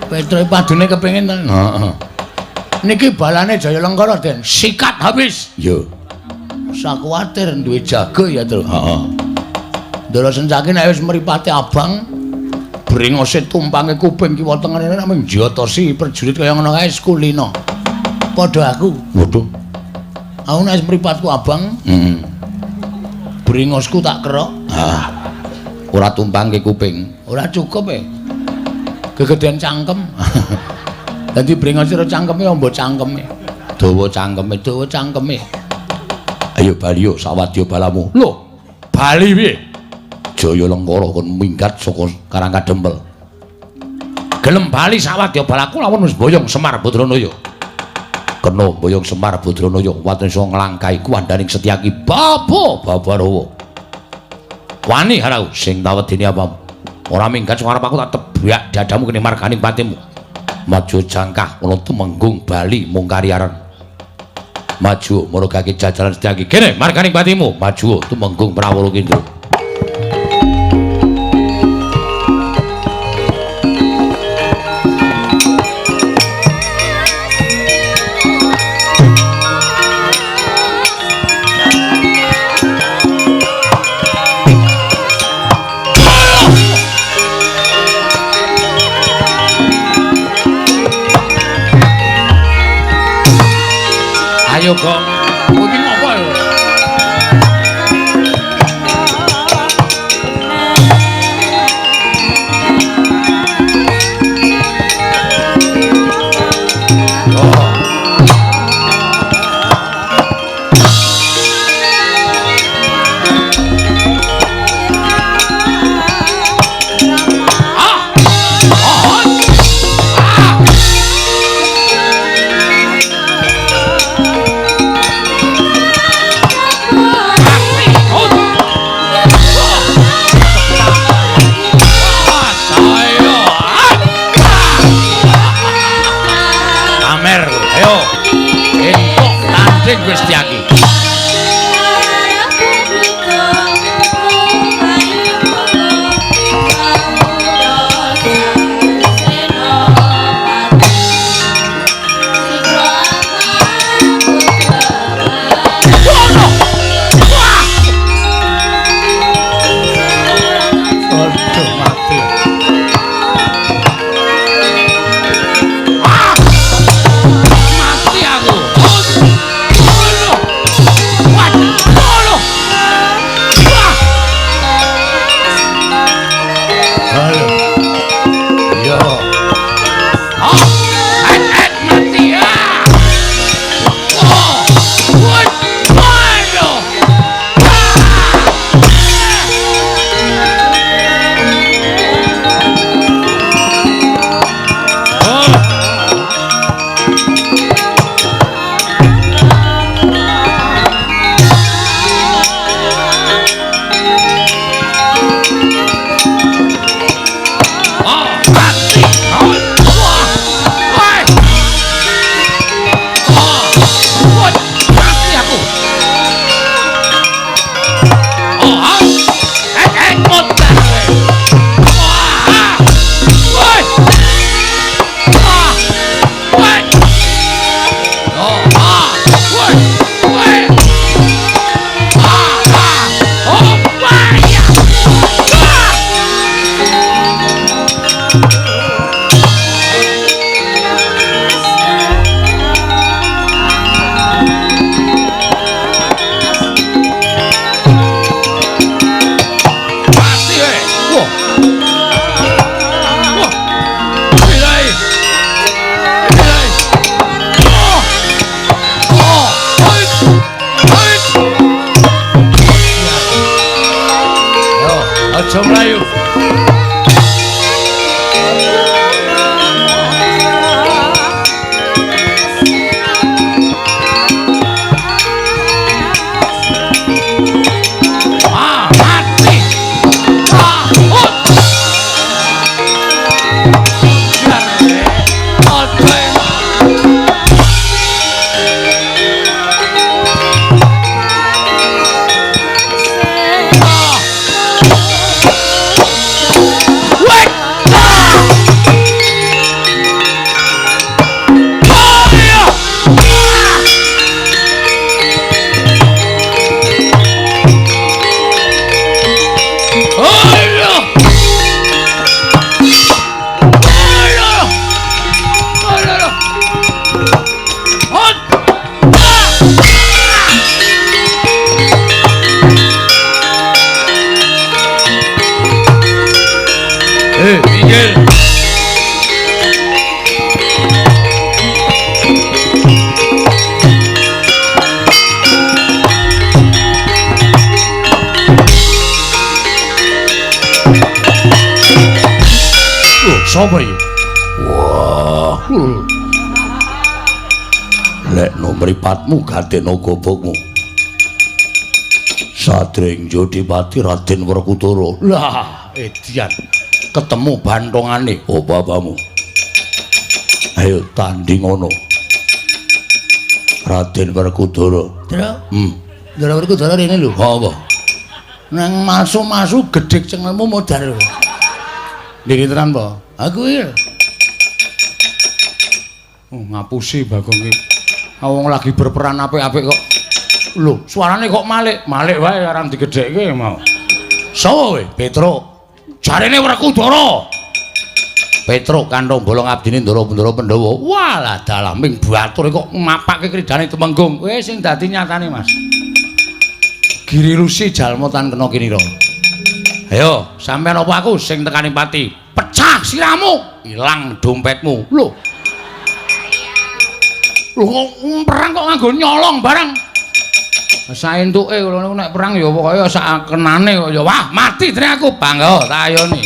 Petroke padune kepengin to. Heeh. Niki balane Jaya Lengkara, Den. Sikat habis. Iya. Usah kuwatir duwe jago ya, Tru. Heeh. Ndara Sencaki nek wis mripate abang, brengose tumpange kuping kiwa tengene nek mung njotosi prajurit kaya ngono kae kulino. Padha aku. Waduh. Aku nek wis mripatku abang, heeh. Brengosku tak kerok. Ah. Ora tumpangke kuping. Ora cukup e. Kegedean cangkem. Dadi brengos ora cangkeme amba cangkeme. Dawa cangkeme, dawa cangkeme. Ayo bali yo sawadya balamu. Lho, bali piye? Jaya Lengkara kon minggat saka Karang Kadempel. Gelem bali sawadya balaku lamun wis boyong Semar Badranaya. Kena boyong Semar Badranaya waton iso nglangkahi kuwandaning Setyaki Bapa Babarawa. Wani harau sing tawedene apamu. Ora minggat saka arep aku tak tebak dadamu kene marganing patimu. Maju jangkah ana tumenggung bali mung kariaran. Maju marogake jajaran Setyaki. Kene marganing patimu. Maju tumenggung Prawara Kendra. Ayo gong, kowe iki ngopo ya? Gusti. Mati aku. Sapa iki? Wah. Lekno mripatmu gatena gobokmu. Sadring Jodipati Raden Werkudara. Lah, edian. Ketemu bantongane apa-apamu. Ayo tanding ngono. Raden Werkudara. Ndra. Ndra Werkudara rene lho. Apa? Nang masu-masu gedhek cengelmu modar. Ndiri tenan apa? Aku iki. Oh, ngapusi Bagong iki. Wong lagi berperan apik-apik kok. Lho, suarane kok malik. Malik wae arang digedhekke mau. Sapa kowe? Petruk. Jarene Werkudara. Petruk kanthong bolong abdine Ndara-Ndara Pandhawa. Walah dalaming batur kok mapake kridane Tumenggung. Wis sing dadi nyatane, Mas. Giri Rusi jalma tan kena kinira. Ayo, sampean apa aku sing tekani pati? Pecah siramu, ilang dompetmu. Lho. Lho kok perang kok nganggo nyolong barang. Saentuke kula niku nek perang ya pokoke sak kenane kok ya wah mati dene aku bangga tak ayoni.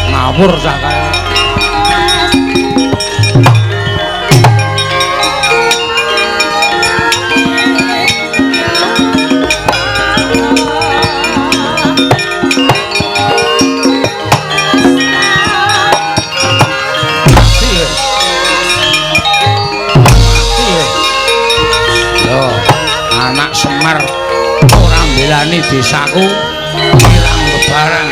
Ngawur sak kae. Yo, anak Semar ora mbelani desaku ilang bebarang.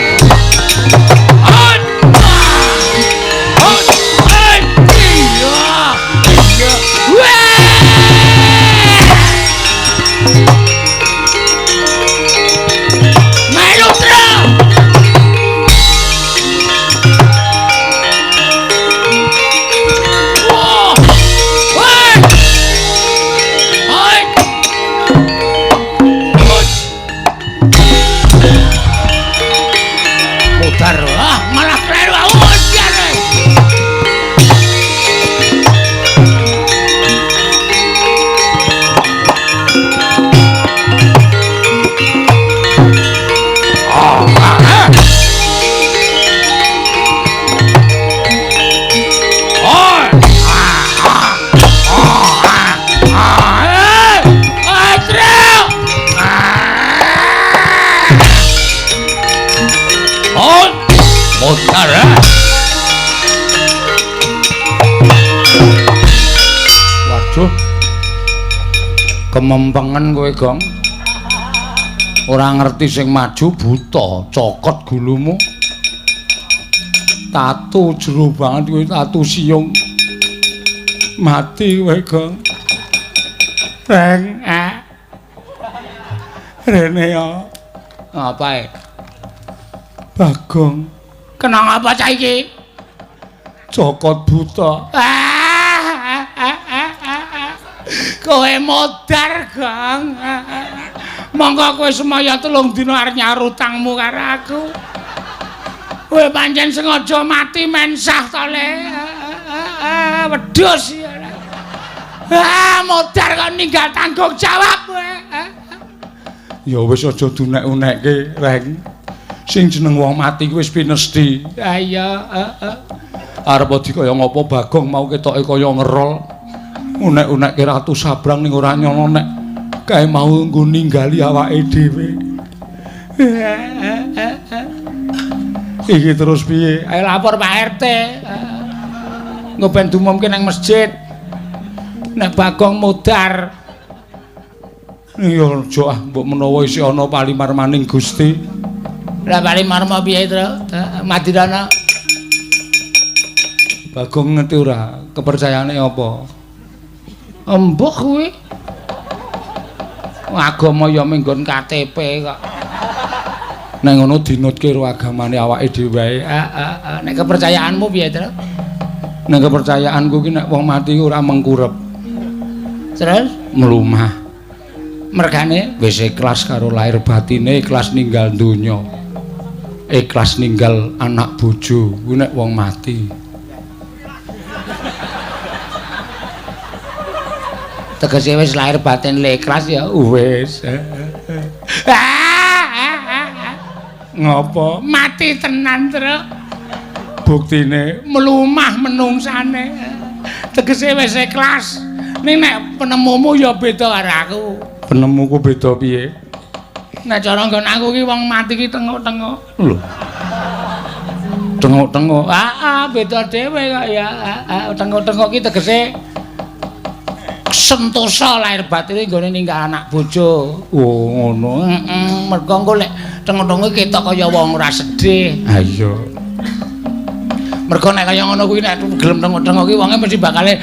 Waduh. Kemempengen kowe, Gong. Ora ngerti sing maju buta, cokot gulumu. Tatu jero banget kowe, tatu siung. Mati kowe, Gong. Reng. Rene ya. Apae? Bagong. Kena ngapa cah iki? Cokot buta. Kowe modar, Gong. Monggo kowe semaya 3 dina arep nyaur utangmu karo aku. Kowe pancen sengaja mati mensah to, Le. Wedhus. Ah, modar kok ninggal tanggung jawab kowe. Ya wis aja dunek-unekke, Reng. Sing jeneng wong mati kuwi wis pinesti. Ha iya, heeh. Arep dikaya ngapa Bagong mau ketoke kaya ngerol. Unek-unekke Ratu Sabrang ning ora nyono nek kae mau nggo ninggali awake dhewe. Iki terus piye? Ayo lapor Pak RT. Engko ben diumumke nang masjid. Nek Bagong modar. Ya aja ah, mbok menawa isih ana palimarmaning Gusti. Lah palimarma piye, Tru? Madirana. Bagong ngerti ora? Kepercayaane apa? Embuh kuwi. Agama ya menggon KTP kok. Nek ngono dinutke karo agamane awake dhewe wae. Nek kepercayaanmu piye, Tru? Nek kepercayaanku ki nek wong mati ora mengkurep. Terus mlumah. Mergane wis ikhlas karo lahir batine, ikhlas ninggal donya. Ikhlas ninggal anak bojo kuwi nek wong mati. Tegese wis lahir batin le ikhlas ya wis. Ngopo? Mati tenan, Tru. Buktine mlumah menungsane. Tegese wis ikhlas. Ning nek penemumu ya beda karo aku. Penemuku beda piye? Nek cara nggon aku ki wong mati ki tengok-tengok. Lho. Tengok-tengok. Heeh, beda dhewe kok ya. Heeh, tengok-tengok ki tegese sentosa lahir batine nggone ninggal anak bojo. Oh, ngono. Heeh, mergo engko lek tengok-tengok ketok kaya wong ora sedih. Ha iya. Mergo nek kaya ngono kuwi nek gelem tengok-tengok ki wonge mesti bakale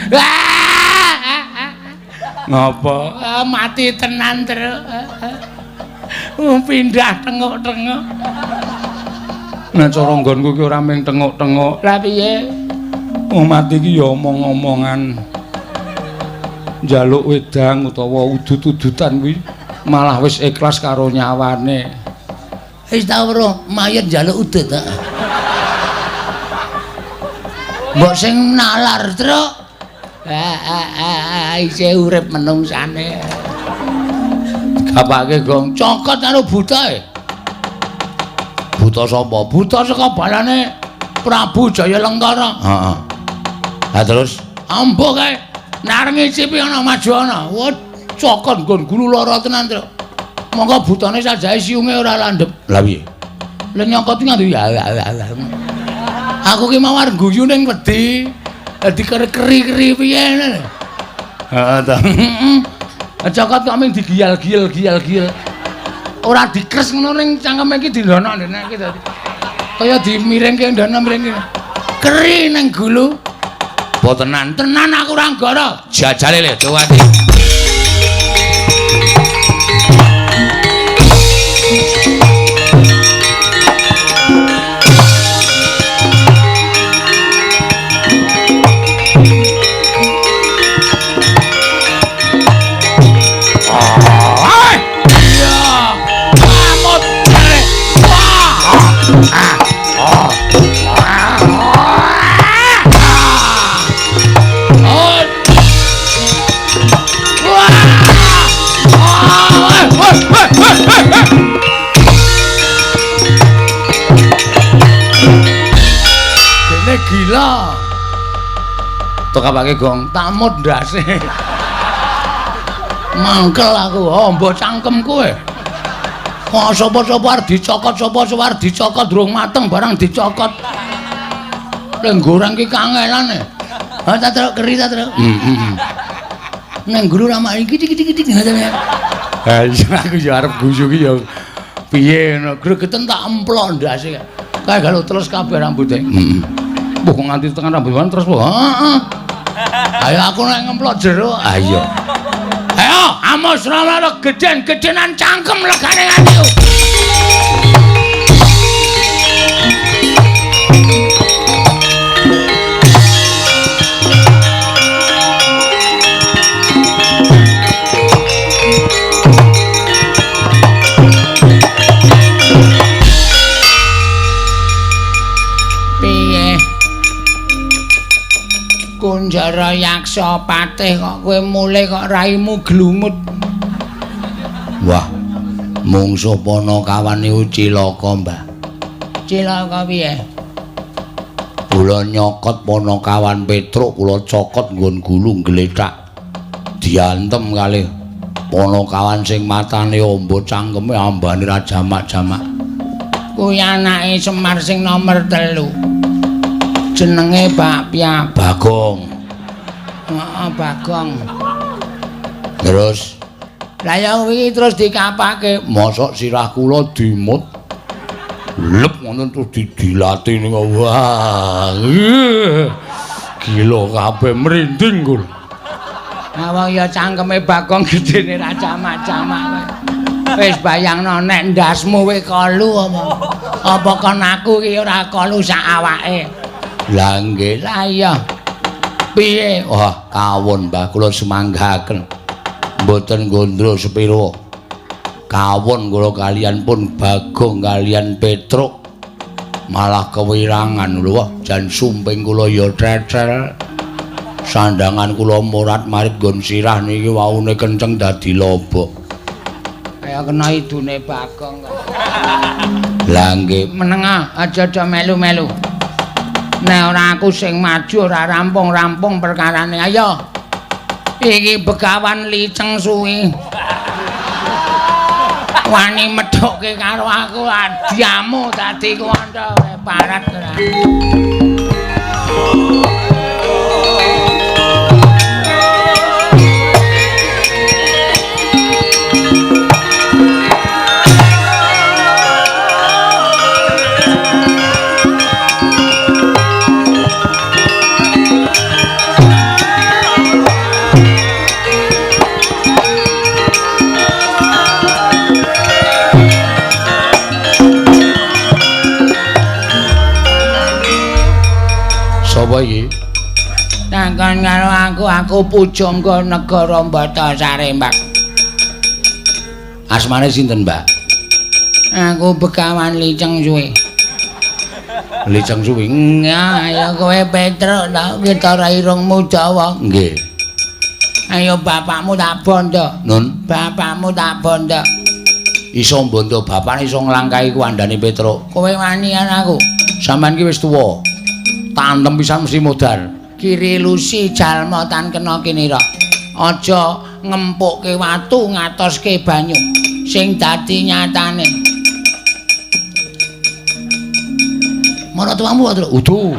ngopo? Mati tenan, Tru. Pindah tengok-tengok. Nek cara nggonku ki ora mung tengok-tengok. Lah piye? Wong mati ki ya omong-omongan. Njaluk wedang utawa udut-udutan kuwi malah wis ikhlas karo nyawane. Wis tau weruh mayit njaluk udut ta? Mbok sing nalar, Tru. Isih urip menungsane. Gapake gong cokot karo buta e. Buta sapa? Buta saka balane Prabu Jayalengkara. Heeh. Ha terus ambo kae nek arep ngicipi ana maju ana. Wah, cokot nggon gulu lara tenan, Tru. Monggo butane sajae siunge ora landhep. Lah piye? Lah nyokot ki nganggo ya. Aku ki mau arep guyu ning wedi. Dadi keri-keri piye ngene. Heeh ta. Cokot kok mung digiyal-giyal-giyal-giyal. Ora dikres ngono ning cangkeme iki dilonok ndene iki dadi. Kaya dimiringke ndono miringke. Keri ning gulu. Apa tenan? Tenan aku ora nggara. Jajale le tuwati. Gila. Tokapake gong tamut ndase. Mangkel aku, ombo cangkem kowe. Kok sapa-sapa arep dicokot, sapa-sapa arep dicokot durung mateng barang dicokot. Lek goreng ki kangelan e. Ha ta truk keri ta truk. Heeh. Nang guru ramak iki iki iki ngoten. Ha iya aku ya arep guyu ki ya piye ngono. Gregeten tak emplok ndase. Kae galo terus kabeh rambute. Heeh. Mbah kok nganti tekan rambut wan terus heeh. Ayo aku nek ngemplok jero. Ayo. Ayo Amos Ramana gedhen-gedhenan cangkem legane nganti. Piye? Kunjara Yaksa Patih kok kowe mulih kok raimu glumut. Wah, mungsuh Panakawan niku cilaka, Mbah. Cilaka piye? Kula nyokot Panakawan Petruk, kula cokot nggon gulu glethak. Diantem kalih Panakawan sing matane amba cangkeme ambane ra jamak-jamak. Kuwi anake Semar sing nomer 3. Jenenge Bakpia Bagong. Heeh, Bagong. Terus lah ya wingi terus dikapake, mosok sirah kula dimut. Lep ngono terus didilati niku. Wah. Gila kabeh merinding kula. Wong ya cangkeme Bagong gedene ra jamak-jamak. Wis bayangno nek ndasmu kowe kolu apa? Apa kon aku iki ora kolu sak awake? Lah nggih, lah iya. Piye? Wah, kawon Mbah kula semanggaken. Mboten gondro sepiro. Kawon kula kalian pun Bagong kalian Petruk. Malah kewirangan lho, wah jan sumping kula ya trethel. Sandangan kula morat-marit nggon sirah niki waune kenceng dadi lobok. Kaya kena idune Bagong kok. Lah nggih, menengah aja-aja melu-melu. Nek ora aku sing maju ora rampung-rampung perkarane. Ayo. Iki Begawan Liceng Suwi. Wani medhokke karo aku adiamu dadi kuwanca parat ora. Sapa iki? Takon karo aku, aku pujangga negara Batasari, Mbak. Asmane sinten, Mbak? Aku Begawan Liceng Suwi. Liceng Suwi. Nggih, ayo kowe Petruk ta ketara irungmu dawa. Nggih. Ayo bapakmu tak bondo. Nun, bapakmu tak bondo. Iso mbondo bapakne iso nglangkahi kuwandane Petruk. Kowe wani aku. Sampeyan ki wis tuwa. Tantem pisan mesti modar. Kiri lusi jalma tan kena kinira. Aja ngempukke watu ngatoske banyu sing dadi nyatane. Maratuamu wae udu.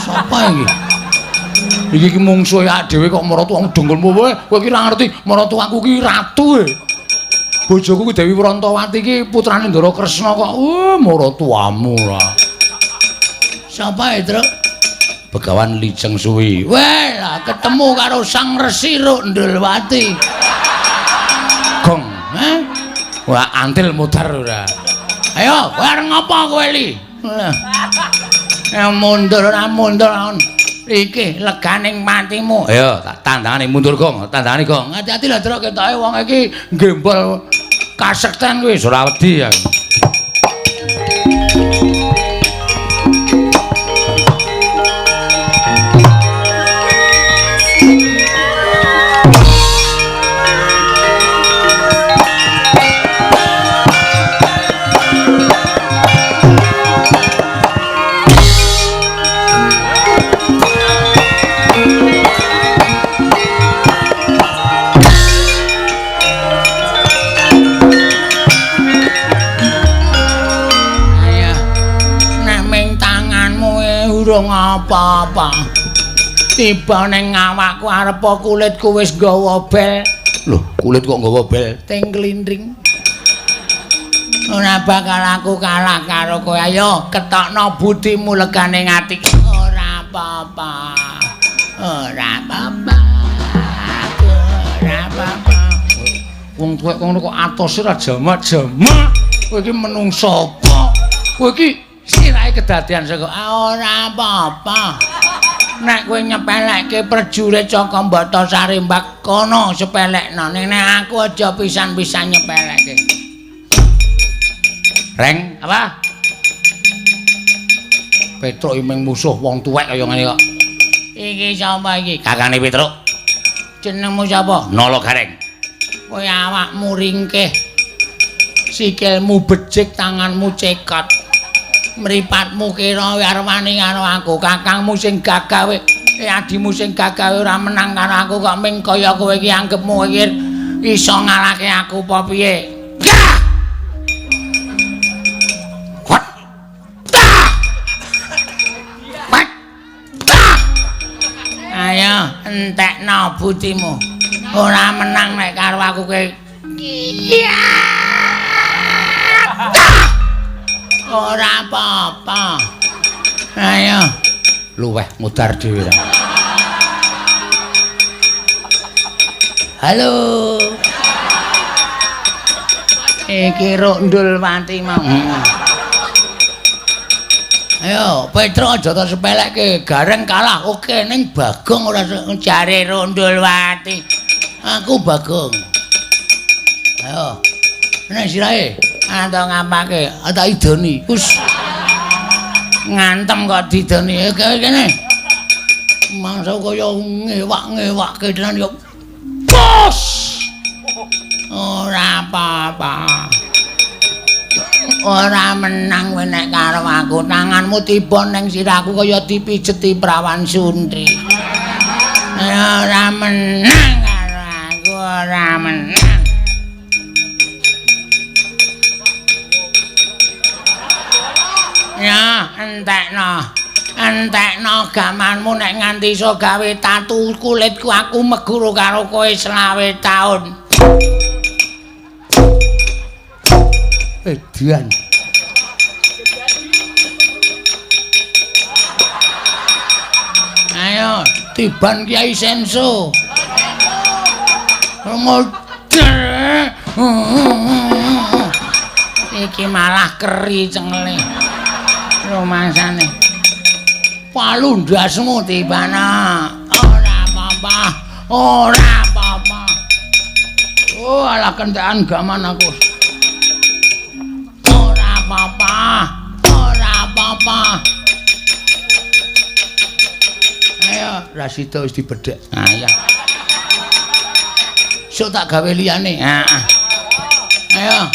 Sapa iki? Iki ki mungsuhe awake dhewe kok maratuamu dengkulmu kowe. Kowe iki ora ngerti maratuaku ki ratu e. Bojoku ki Dewi Wrantawati ki putrane Ndara Kresna kok. Maratuamu ora. Sapa e, Truk? Begawan Liceng Suwi. Weh, lah ketemu karo Sang Resi Rukndulwati. Gong, eh? Wah, antil mudar ora. Ayo, kowe arep ngopo kowe li? Mundur ora mundur. Iki leganing patimu. Ayo, tak tandangane mundur, Gong. Tandangane, Gong. Hati-hati lho, Truk, ketoke wong iki gembol kasekten kuwi ora wedi aku. Durung apa-apa. Tiba ning awakku arep kulitku wis nggawa bel. Lho, kulit kok nggawa bel? Ting klindring. Ora bakal aku kalah karo kowe. Ayo ketokno budimu legane ati. Ora apa-apa. Ora apa-apa. Ora apa-apa. Wong tuwek ngono kok atose ora jamak-jamak. Kowe iki menungso apa? Kowe iki sirahe kedadian saka ora apa-apa. Nek kowe nyepelekke prajurit saka Batasari Mbak kono sepelekno. Nek aku aja pisan-pisan nyepelekke. Reng, apa? Petruk iming musuh wong tuwek kaya ngene kok. Iki sapa iki? Kakane Petruk. Jenengmu sapa? Nala Gareng. Kowe awakmu ringkih. Sikilmu becik, tanganmu cekot. Mripatmu kira arep wani karo aku, kakangmu sing gagawe, adimu sing gagawe ora menang karo aku kok ming kaya kowe iki anggepmu iki iso ngalahke aku apa piye? Gah! Wat! Tah! Wat! Tah! Ayo entekno butimu. Ora menang nek karo aku kowe. Iya! Tah! Ora apa-apa. Ayo. Luweh mudar dhewe ra. Halo. Iki Rundulwati mau. Ayo, Petruk aja tak sepelekke, Gareng kalah oke ning Bagong ora jare Rundulwati. Aku Bagong. Ayo. Nek sirahe anto ngapake? Tak idoni. Wis. Ngantem kok didoni. Kene. Mangsa kaya ngewak-ngewakke tenan yo. Bos. Ora apa-apa. Ora menang kowe nek karo aku. Tanganmu tiba ning sirahku kaya dipijeti prawan suntri. Ora menang karo aku, ora menang. Ya, entekno. Entekno gamanmu nek nganti iso gawe tatu kulitku aku meguru karo kowe 25 taun. Edian. Ayo, tiban Kiai Senso. Model. Iki malah keri cengele. Rumasane. Palu ndasmu tibana. Ora apa-apa. Ora apa-apa. Oh, alah kentekan gaman aku. Ora apa-apa. Ora apa-apa. Ayo, Rasida wis dibedhek. Ayo. Sok tak gawe liyane. Heeh. Ayo.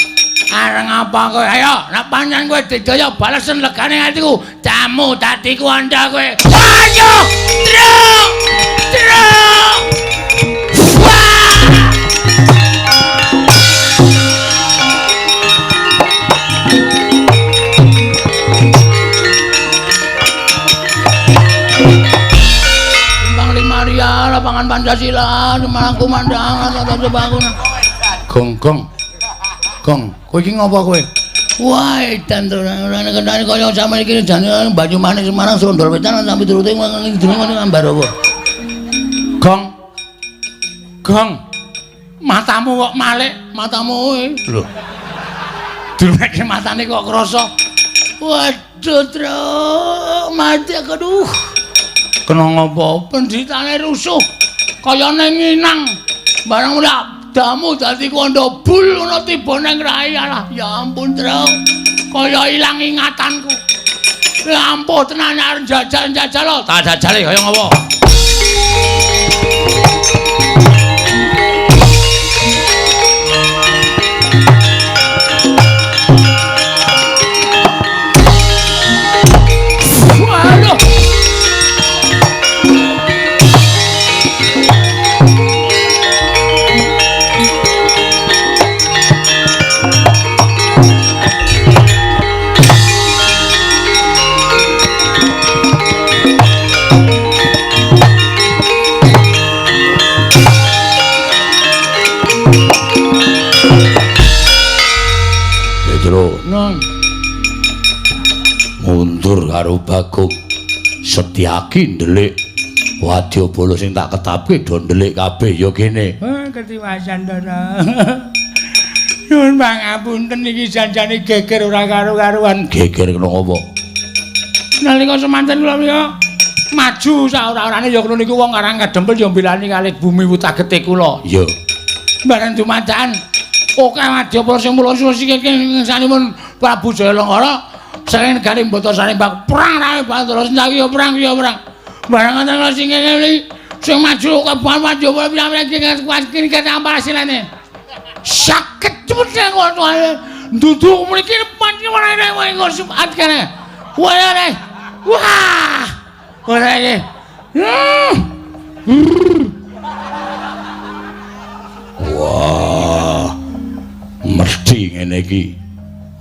Areng apa kowe? Ayo, nek pancen kowe didaya balesen legane atiku. Jamu dadiku anda kowe. Ayo, Truk! Truk! Wah! Timbang Limaria, lapangan Pancasila, Semarang kumandang, atau bangun. Gong gong. Gong, kowe iki ngopo kowe? Wah, edan to ora kendane kaya sampeyan iki jane Banyumanik Semarang Sundol Wetan sampe turute ngene ngambar apa? Gong. Gong. Matamu kok malik, matamu kowe. Lho. Dureke matane kok krasa. Waduh, Truk, mati aku aduh. Kena ngopo? Pendritane rusuh. Kaya ning nginang. Barang ora damu dadi kondo bul ngono tiba nang rai alah ya ampun Truk kaya ilang ingatanku. Ya ampun tenan arep jajal-jajal lho tak jajale kaya ngopo. Waduh. Mundur karo Bagong Setyaki ndelik wadyabala sing tak ketapke do ndelik kabeh ya kene. Ketiwasan Ndara. Nyuwun pangapunten iki janjane geger ora karo-karuan. Geger kena apa? Nalika semanten kula menika maju sak ora-orane ya kula niku wong karang kadempel ya mbelani kalih bumi wutagete kula. Iya. Bareng dumadakan oke wadyabala sing mula sing sanipun Prabu Jayalangkara sering negari Batasari bak perang rae Bathara Senjaki ya perang ya perang. Barang ngoten sing ngene sing maju keban wadyabala pirang-pirang iki kene saged cepet ngono nduduk mriki pancen ora sumat kene. Wah. Wah. Ora iki. Wah. Mesti ngene iki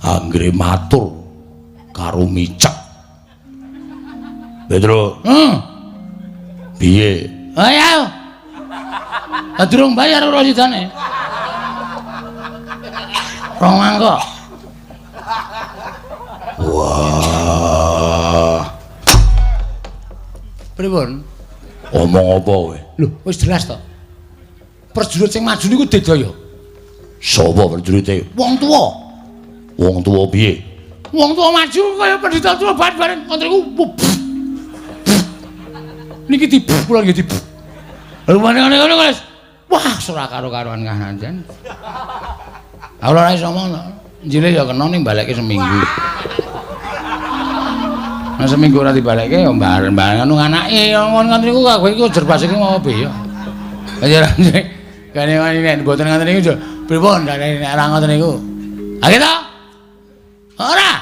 anggere matur karo micek. Petro. Piye? Ayo. Durung bayar ora sidane. Rong mangkok. Wah. Pripun? Omong apa kowe? Lho, wis jelas to. Prajurit sing maju niku Digdaya. Sapa prajurite? Wong tuwa. Wong tuwa piye? Wong tuwa maju kaya pendhita tuwa bareng ngoten niku. Niki di kula nggih di. Rupane ngene ngono wis. Wah, ora karo-karuan kahanan jan. Aku ora iso omong. Njile ya kena ning balekke seminggu. Nah seminggu ora dibalekke ya bareng-bareng anu anake ngono niku kowe iku jerbas iki mau piye ya. Ya kene nek mboten ngoten niku pripun nek ora ngoten niku. Ha gitu? Ora.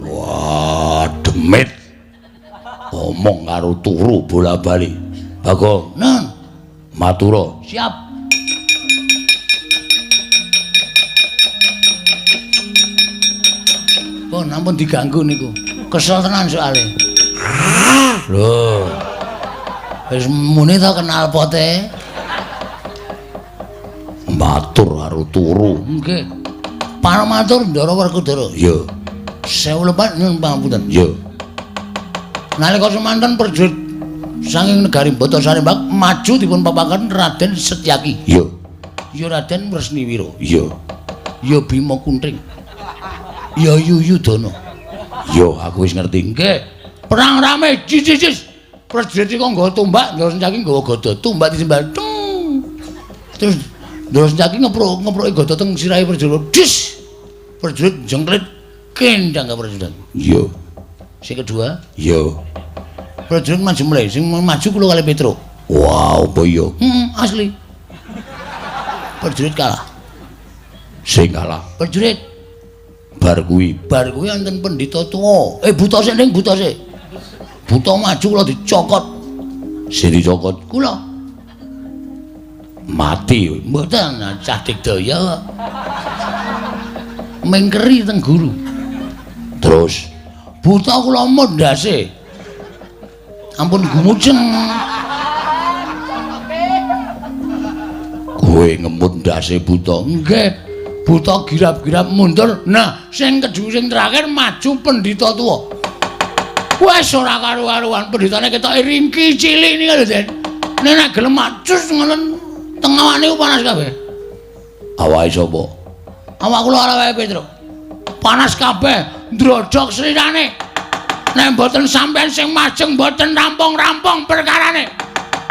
Wah, demit. Omong karo turu bola-bali. Bagong, nang matura. Siap. Pun ampun diganggu niku. Kesel tenan soalé. Lho. Wis muni to kenal pote. Matur karo turu. Nggih. Paramatur Ndara Werkudara. Iya. Sewu lepat nyuwun pangapunten. Iya. Nalika semanten prajurit saking negari Batasari Mbak maju dipun papaken Raden Setyaki. Iya. Ya Raden Wresniwira. Iya. Ya Bima Kuntring. Ya Yuyudana. Ya aku wis ngerti. Nggih. Perang rame jis-jis. Prajurit iku nggawa tombak, Ndara Setyaki nggawa gada, tombak disembah. Terus Ndara Setyaki ngeproki gada teng sirahe prajurit. Dis. Prajurit jengklit kendang ka prajurit. Iya. Sing kedua, iya. Prajurit maju mulai, sing maju kula kali Petruk. Wah, apa iya? Asli. Prajurit kalah. Sing kalah prajurit. Bar kuwi, bar kuwi wonten pendhita tuwa. Buta sik ning buta sik. Buta maju kula dicokot. Sing dicokot kula. Mati. Mboten, cah Digdaya. Mengkeri teng guru. Terus buta kula mondase. Ampun gumujeng. Kowe ngemut ndase buta. Nggih. Buta girap-girap mundur. Nah, sing kedua sing terakhir maju pendhita tuwa. Wes ora karu-karuan, pendhitane ketoke ringki cilik niku lho, Den. Nek nek gelem macus ngono teng awake niku panas kabeh. Awake sapa? Awak kula karo awake Petruk. Panas kabeh, ndrodhok slirane. Nek mboten sampean sing majeng mboten rampung-rampung perkarane.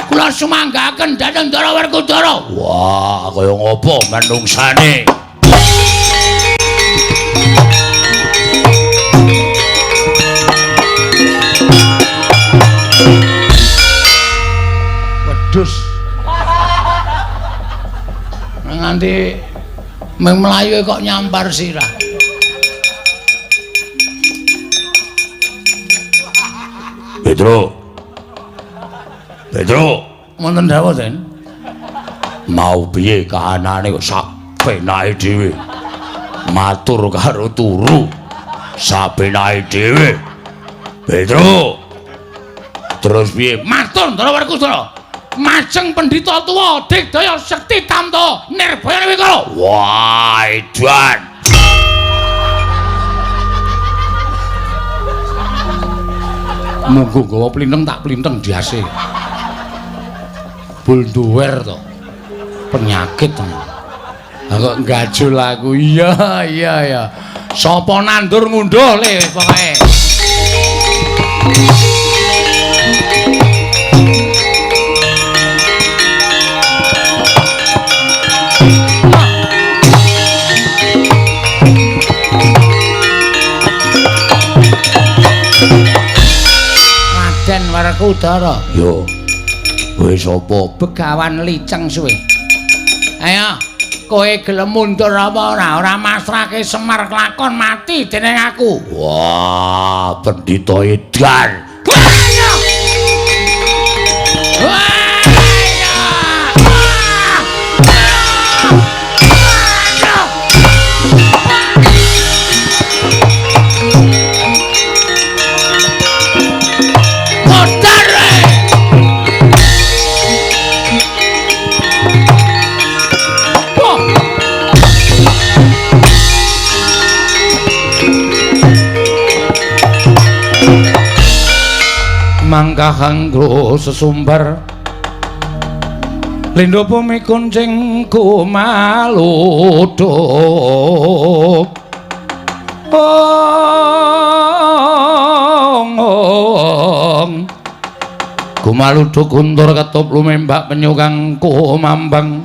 Kula sumanggaken dhateng Ndara Werkudara. Wah, kaya ngopo menungsane? Wedhus. Nganti meng mlayu kok nyampar sirah. Petro. Petro, wonten dawuh, Den. Mau piye kahanane kok sak penake dhewe. Matur karo turu sak penake dhewe. Petro. Terus piye? Matur Ndara Werkudara. Majeng pendhita tuwa Digdaya Sekti Tamta Nirbaya Wikala. Wah, edan. Monggo nggawa plinteng tak plinteng diase. Bulduwer to. Penyakit to. Lah kok gajul aku. Iya, iya, iya. Sapa nandur ngunduh le pokoke. Raden Werkudara. Yo. Kowe sapa? Begawan Liceng suwe. Ayo, kowe gelem mundur apa ora? Ora masrahke Semar kelakon mati dening aku. Wah, pendhita edan. Langkah anggo sesumbar lindho bumi kuncing kumaluduk. Ong kumaluduk guntur ketup lumembak penyu kang kumambang.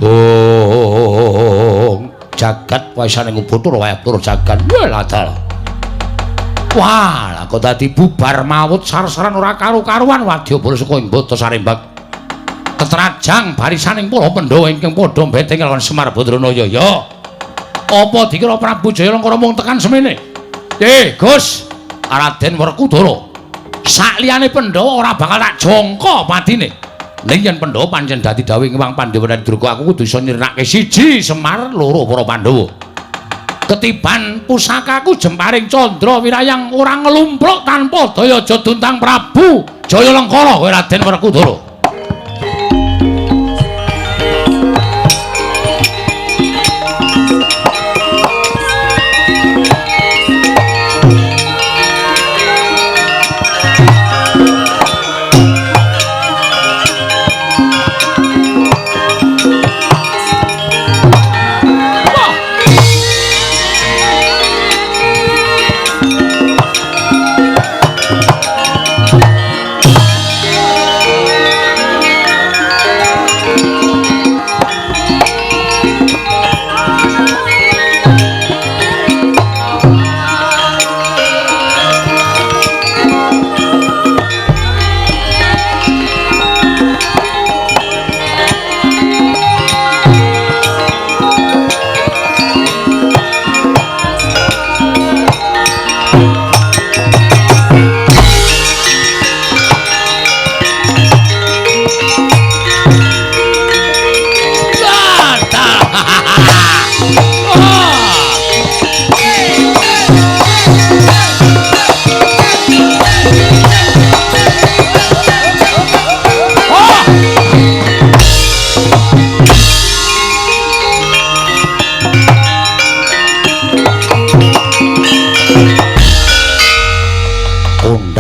Ong jagat waisane ngubutur wayah tur jagat. Wah wah kok dadi bubar mawut sarsaran ora karu-karuan wadyabala saka ing bata sarembak ketrajang barisaning para Pandhawa ingkang padha mbeteng lawan Semar Badranaya. Ya apa dikira Prabu Jayalengkara mung tekan semene? Gus Raden Werkudara, sakliyane Pandhawa ora bakal tak jangka patine. Ning yen Pandhawa pancen dadi dawuh ing Pandhawa Durga, aku kudu iso nyirnake siji Semar, loro para Pandhawa. Ketiban pusakaku jemparing Candra Wirayang ora nglumpruk tanpa daya jaduntang Prabu Jayalengkara kowe Raden Werkudara.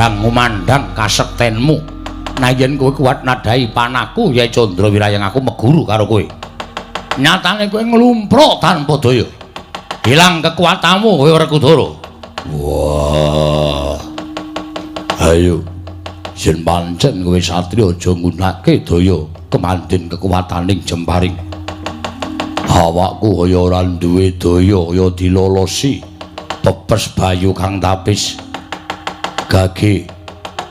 Ngumandang kasektenmu. Nah yen kowe kuat nadhahi panahku ya Candra Wirayang aku meguru karo kowe. Nyatane kowe nglumpruk tanpa daya. Hilang kekuatanmu kowe Werkudara. Wah. Ayo. Yen pancen kowe satriya aja nggunakake daya kemandin kekuwataning jemparing. Awakku kaya ora duwe daya kaya dilolosi pepes bayu kang tapis. Gage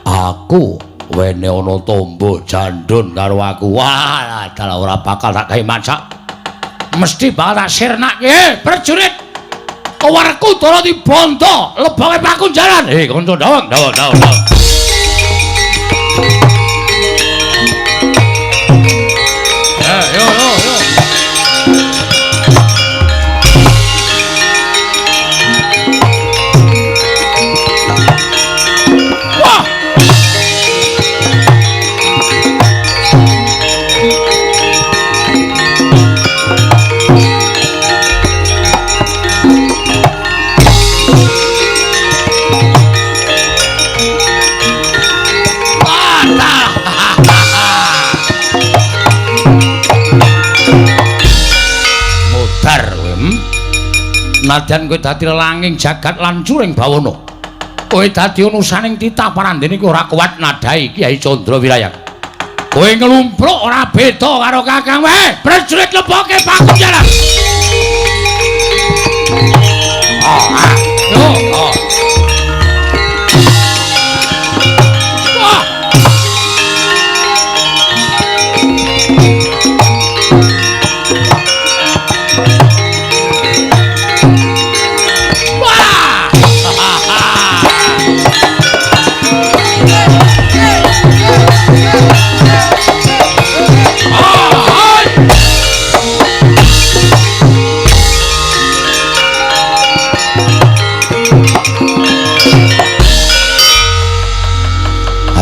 aku wene ana tombo jandun karo aku. Wah, dalah ora bakal tak gawe macak. Mesti bakal tak sirnake. Prajurit, Werkudara dibonto, leboke pakunjaran. Kanca dawang, dawang, dawang. Yo, yo, yo. Nadyan kowe dadi lelanging jagat lan curing bawana. Kowe dadi unusaning titah parandene kowe ora kuat nadhahi Kyai Candra Wirayang. Kowe nglumpruk ora beda karo Kakang wae. Prajurit leboke pakunjaran. Yo, oh. Wah.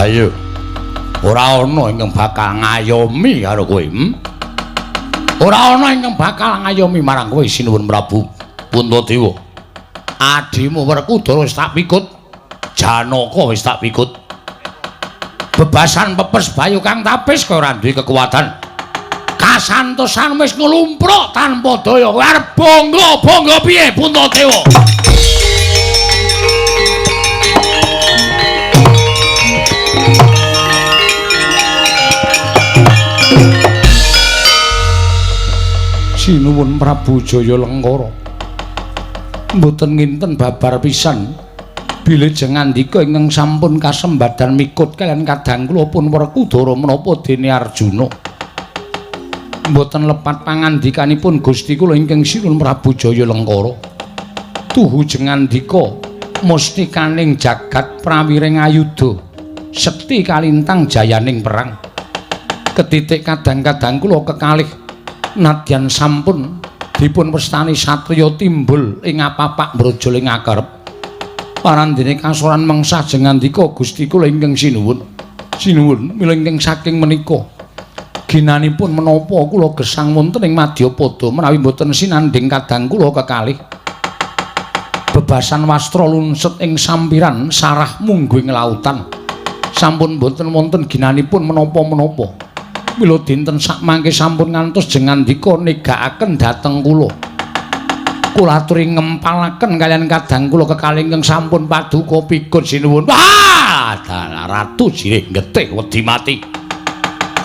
Ayo. Ora ana ingkang bakal ngayomi karo kowe. Ora ana ingkang bakal ngayomi marang kowe Sinuwun Prabu Puntadewa. Adimu Werkudara wis tak pikut, Janaka wis tak pikut. Bebasan pepes bayu kang tapis kowe ora duwe kekuatan. Kasantosan wis nglumpruk tanpa daya. Kowe arep bangga-bangga piye Puntadewa? Sinuwun Prabu Jaya Lengkara. Mboten nginten babar pisan bilih jengandika ingkang sampun kasembadan mikut kaliyan kadang kula pun Werkudara menapa dene Arjuna. Mboten lepat pangandikanipun Gusti kula ingkang sinuwun Prabu Jaya Lengkara. Tuhu jengandika mustikaning jagat prawiring ayudha sekti kalintang jayaning perang. Ketitik kadang-kadang kula kekalih nadyan sampun dipun wastani satriya timbul ing apapak mbrojol ing akerep. Parandene kasoran mengsah jengandika Gusti kula ingkang sinuwun. Sinuwun mila ingkang saking menika ginanipun menapa kula gesang wonten ing madyapada menawi mboten sinandhing kadang kula kekalih. Bebasan wastra lunset ing sampiran sarah mungguing lautan. Sampun mboten wonten ginanipun menapa-menapa. Mila dinten sakmangke sampun ngantos jengandika negakaken dhateng kula. Kula aturi ngempalaken kaliyan kadang kula kekalih ingkang sampun paduka pikun sinuwun. Wah, dalah ratu jirih getih wedi mati.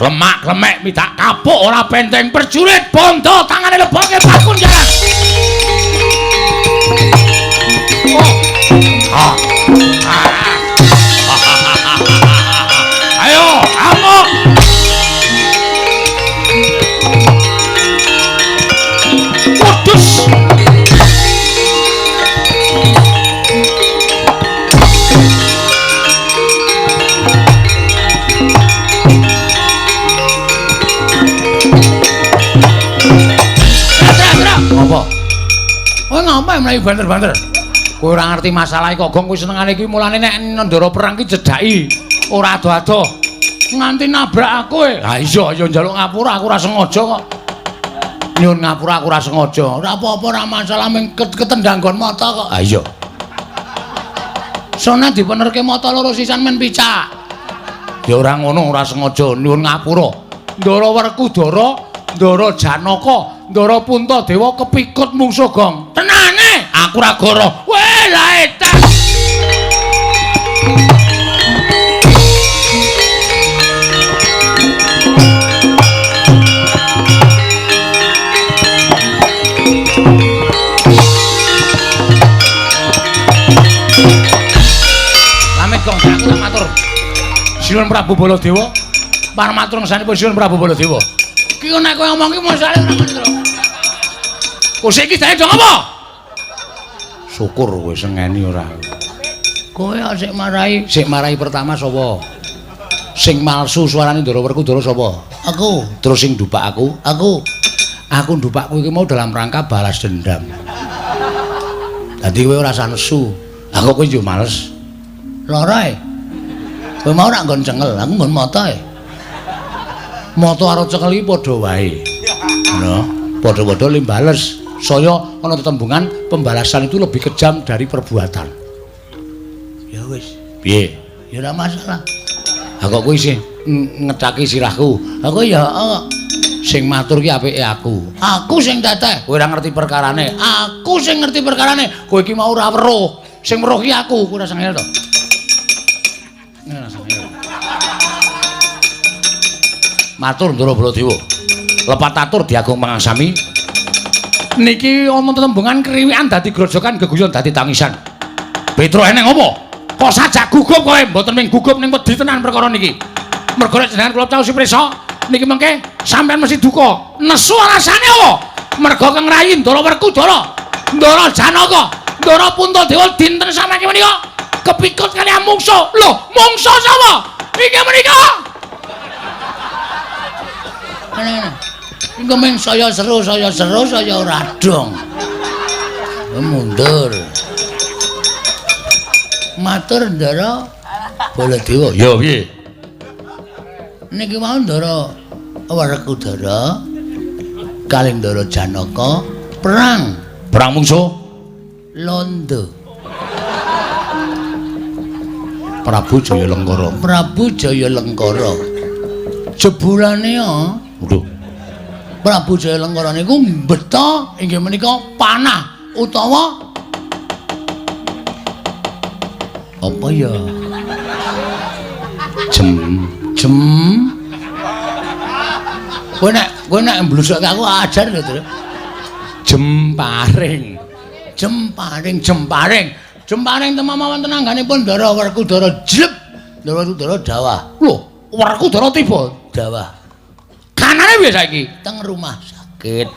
Lemak-lemek midak kapuk ora benteng perjurit bondo tangane leboke pakunjaran. Oh. Ah. Ah. Ayo, amuk. Wedhus. Apa? Kowe ngapa mlayu banter-banter? Kowe ora ngerti masalah kok gong kowe senengane iki mulane nek ndara perang ki cedhaki ora ado-ado. Nganti nabrak aku e. Ha iya ya njaluk ngapura aku ora sengaja kok. Nyun ngapura aku ora sengaja. Ora apa-apa ora masalah mung ketendang nggon mata kok. Ha iya. Sone dipenerke mata loro sisan men picak. Ya ora ngono ora sengaja nyun ngapura. Ndara Werkudara, Ndara Janaka, Ndara Puntadewa kepikut mungsuh gong. Tenane aku ora goro. Weh lah edan. Lamit gong aku tak matur. Sinuwun Prabu Baladewa. Parmatur ngesanipun Sinuwun Prabu Baladewa. Ki nek kowe ngomong ki masale ora ngono to. Kok iki jane dong apa? Syukur kowe sengeni ora. Kowe sik marai pertama sapa? Sing malsu suarane Ndara Werkudara sapa? Aku. Terus sing ndupak aku? Aku. Aku ndupak kowe iki mau dalam rangka balas dendam. Dadi kowe ora usah nesu. Aku kowe yo males. Lara e. Kowe mau ora nggon cengel, aku nggon mata e. Mata karo cekel iki padha wae. Ngono, padha-padha limbales. Saya ana tetembungan pembalasan itu lebih kejam dari perbuatan. Ya wis. Piye? Ya ora masalah. Ha kok kowe isih ngecaki sirahku. Aku ya sing matur ki apike aku. Aku sing teteh. Kowe ora ngerti perkarane. Aku sing ngerti perkarane. Kowe iki mau ora weruh. Sing weruh ki aku. Kowe ora sengel to? Ora sengel. Matur Ndara Baladewa. Lepat atur diagung pangaksami. Niki ana tetembungan kriwikan dadi grojokan geguyon dadi tangisan. Petro eneng apa? Kok sajak gugup kowe? Mboten ming gugup ning wedi tenan perkara niki. Mergo nek jenengan kula caosi prisa niki mengke sampean mesti duka. Nesu alasane apa? Mergo Kang Rayi Ndara Werkudara, Ndara Janaka, Ndara Puntadewa dinten samangke menika kepikut kaliyan mungsuh. Lho, mungsuh sapa? Iki menika. Ngene. Engko ming saya seru, saya seru, saya ora dong. Mundur. Matur Ndara Baladewa. Ya piye? Niki mau Ndara Werkudara kalih Ndara Janaka perang. Perang mungsuh Londo. Prabu Jayalengkara. Prabu Jayalengkara. Jebulane ya. Lho. Prabu Jayalengkara niku mbeta inggih menika panah utawa apa ya? Jem jem. Kowe nek mblusuk aku ajar lho, Tru. Jemparing. Jemparing, jemparing. Jemparing temama wonten angganipun Ndara Werkudara jleb. Ndara Werkudara dawah. Lho, Werkudara tiba dawah. Kanane piye saiki? Teng rumah sakit.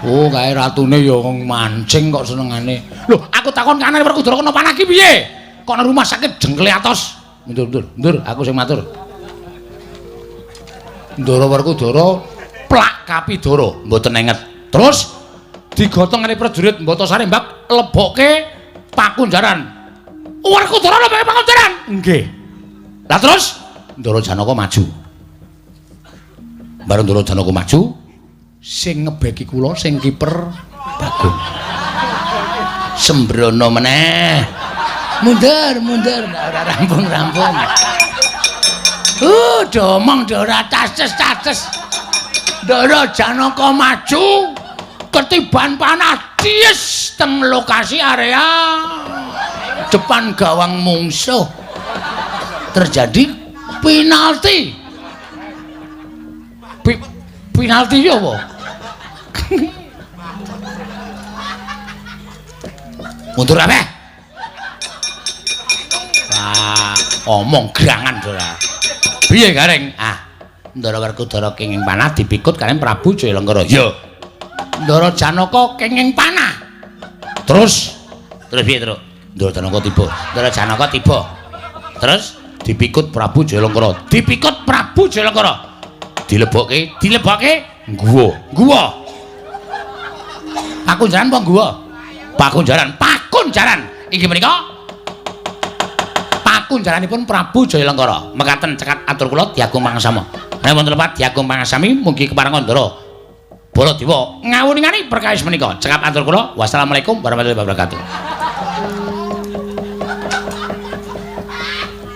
Oh, kae ratune ya mancing kok senengane. Lho, aku takon kanane Werkudara kena panah ki piye? Kok nang rumah sakit jengkle atos. Mundur, mundur, mundur, aku sing matur. Ndara Werkudara plak kapidara, mboten enget. Terus digotong karo prajurit Mbatasare mbak lebokke pakunjaran. Werkudara lebokke pakunjaran. Nggih. Lah terus Ndara Janaka maju. Bareng Ndara Janaka maju, sing ngebeki kula sing kiper Bagong. Sembrono meneh. Mundur, mundur, ora rampung-rampung. Domong ora taces-taces. Ndara Janaka maju, ketiban panah dies teng lokasi area depan gawang mungsuh. Terjadi penalti. Penalti ya apa? Mundur kabeh. Wah, omong gerangan ora. Piye Gareng? Ah, Ndara Werkudara kenging panah dipikut kaliyan Prabu Jayalengkara. Ya. Ndara Janaka kenging panah. Terus terus piye, Truk? Ndara Janaka tiba. Ndara Janaka tiba. Terus dipikut Prabu Jayalengkara. Dipikut Prabu Jayalengkara. Dilebokke, dilebokke guwa. Guwa. Pakunjaran apa guwa? Pakunjaran, pakunjaran. Inggih menika pakunjaranipun Prabu Jayalengkara. Mekaten cekat atur kula diagung pangasama. Nek wonten lepat diagung pangasami mugi kepareng Ndara Baladewa ngawuningani perkawis menika. Cekap atur kula. Wassalamualaikum warahmatullahi wabarakatuh.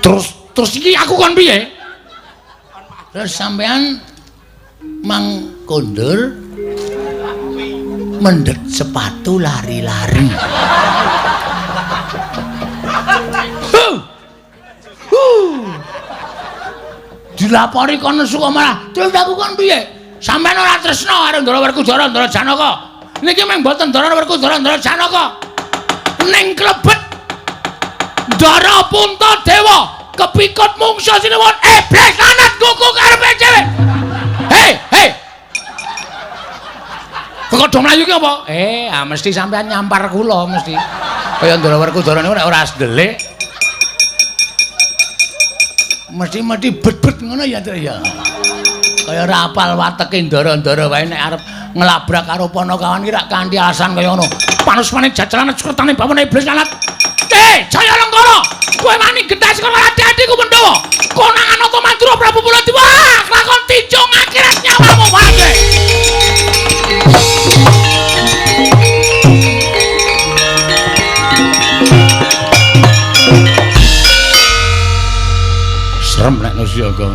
Terus terus iki aku kon piye? Terus sampean mang kondur mendhet sepatu lari-lari. Dilapori kono suka malah. Terus aku kon piye? Sampeyan ora tresna karo Ndara Werkudara, Ndara Janaka. Niki mung mboten Ndara Werkudara, Ndara Janaka. Ning klebet Ndara Puntadewa kepikut mungsuh sinuwun iblis lanat kuku karepe dhewe. Hei, hei. Kok do mlayu ki apa? Mesti sampean nyampar kula mesti. Kaya Ndara Werkudara niku nek ora ndelik. Mesti-mesti bet-bet ngono ya, Tru ya. Kaya ora apal wateke ndara-ndara wae nek arep nglabrak karo Panakawan ki rak kanthi alasan kaya ngono. Panusmane jajalan sekertane bawane iblis lanat. Jayalengkara, kowe wani gentas karo adi-adiku Pandhawa. Konangan Nata Mandura Prabu Baladewa lakon tinjung akhirat nyawamu wae. Serem nek nusiaga.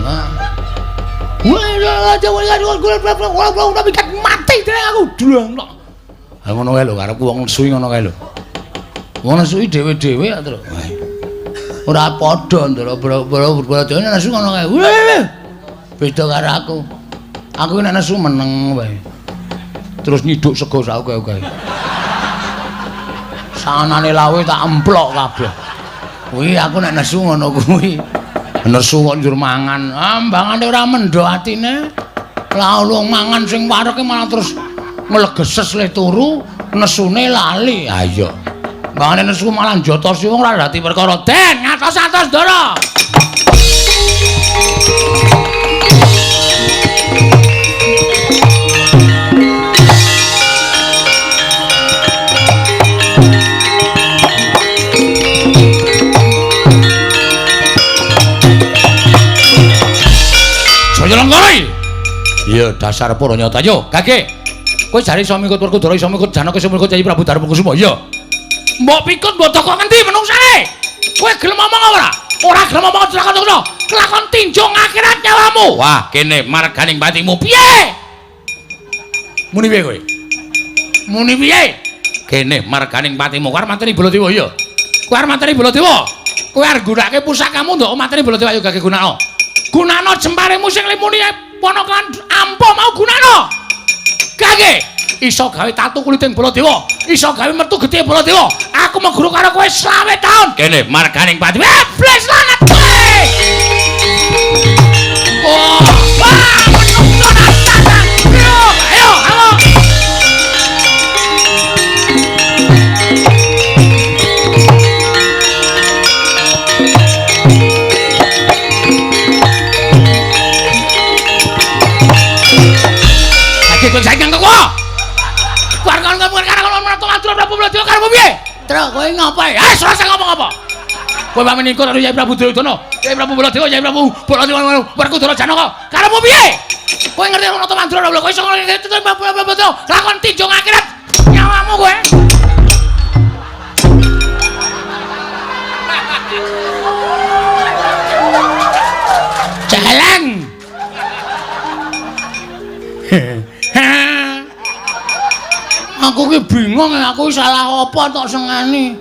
Mati dereng aku dlang tok. Ha ngono kae lho karepku wong nesu ngono kae lho. Wong nesu dhewe-dhewe ya, Tru. Ora padha Ndara Baladewa nesu ngono kae. Beda karo aku. Aku nek nesu meneng wae. Terus nyiduk sego sak oke-oke. Sanane lawe tak emplok kabeh. Kuwi aku nek nesu ngono kuwi. Nesu kok njur mangan. Ambangane ora mendho atine. Lah wong mangan sing wareg malah terus nglegeses le turu, nesune lali. Ha iya. Mbangane nesu malah njotosi wong ora dadi perkara. Den ngatos-atos Ndara. Jayalengkara. Iya, dasar Puranyata. Yo, Gage. Kowe jare iso mikut Werkudara, iso mikut Janaka, iso mikut Kyai Prabu Darmakusuma. Iya. Mbok pikut mbok toko ngendi menungsane? Kowe gelem ngomong ora? Ora gelem ngomong kelakon ngono. Kelakon tinjung akhirat nyawamu. Wah, kene marganing patimu. Piye? Muni piye kowe? Muni piye? Kene marganing patimu. Kowe arep mateni Baladewa ya? Kowe arep mateni Baladewa? Kowe arep nggunakake pusakamu ndok mateni Baladewa ayo gage gunakno. Gunakno jemparemu sing limuni ponakan ampuh mau gunakno. Gage iso gawe tatu kuliting Baladewa, iso gawe metu getih Baladewa. Aku meguru karo kowe 20 taun. Kene marganing patimu. Iblis lanat kowe. Oh, wah, menungso natan. Ayo, ayo, ayo. Saiki kowe saiki nganggo kowe. Truk kowe ngapa? Eh, ora usah ngomong apa. Kowe pamit karo Yai Prabu Duryudana, Yai Prabu Baladewa, Yai Prabu Baladewa Werkudara Janaka. Karepmu piye? Kowe ngerti karo Nata Mandra lho, kowe iso ngerti lakon tinjung akhirat nyawamu kowe. Jalan. Aku ki bingung, aku salah apa tok sengani.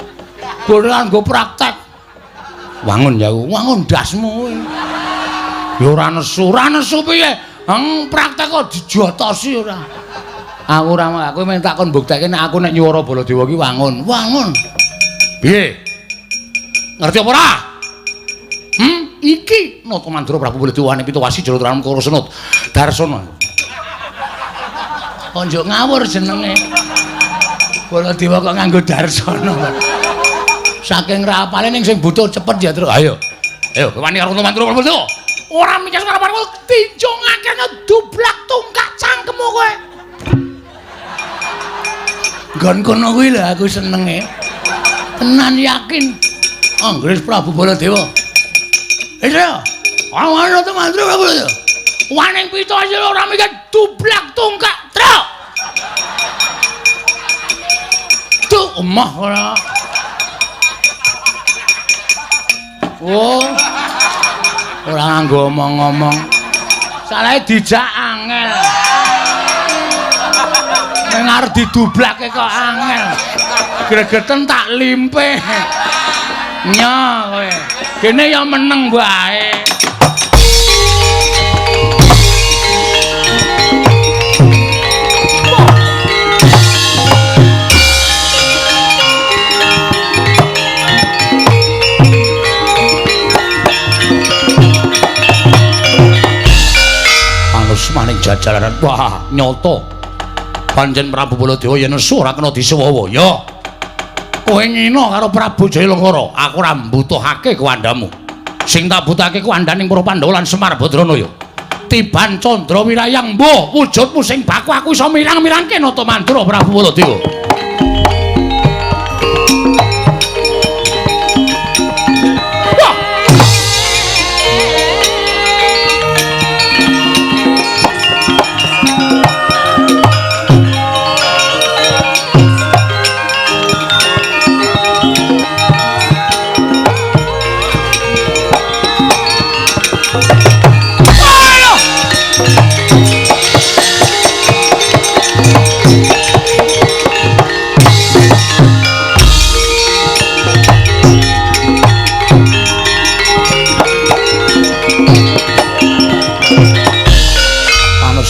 Borean nggo praktek. Wangun ya, wangun ndasmu kowe. Ya ora nesu, ora nesu piye? Heng praktek kok dijotosi ora. Aku ora, aku mung takon mbuktekke nek aku nek nyuwara Baladewa ki wangun, wangun. Piye? Ngerti apa ora? Iki Nata Mandra Prabu Baladewa ane Pitowasi Jalatrana Koro Senut Darsana. Kok njuk ngawur jenenge. Baladewa kok nganggo Darsana. Saking rapale ning sing butuh cepet ya, Truk. Ayo. Ayo, wani karo Nata Mandra Prabu Baladewa. Ora mikir karo tinjungake ngedublak tungkak cangkemmu kowe. Nggon kono kuwi lho aku senenge. Tenan yakin. Anggris Prabu Baladewa. Iya. Awan Nata Mandra Prabu Baladewa. Waning Pitowasi ora mikir dublak tungkak, Truk. Tuh omah ora. Oh. Ora nganggo omong-omong. Salahe dijak angel. Ning arep didublake kok angel. Gregeten tak limpe. Nya kowe. Kene ya meneng wae. Maning jajalaran. Wah, nyoto. Pancen Prabu Baladewa yen nesu ora kena disuwawa. Ya. Kowe ngina karo Prabu Jayalengkara, aku ora mbutuhake kuwandamu. Sing tak butuhake kuwandaning para Pandhawa lan Semar Badrana ya. Tiban Candra Wirayang, mbuh wujudmu sing baku aku iso mirang-mirangke Nata Mandra Prabu Baladewa.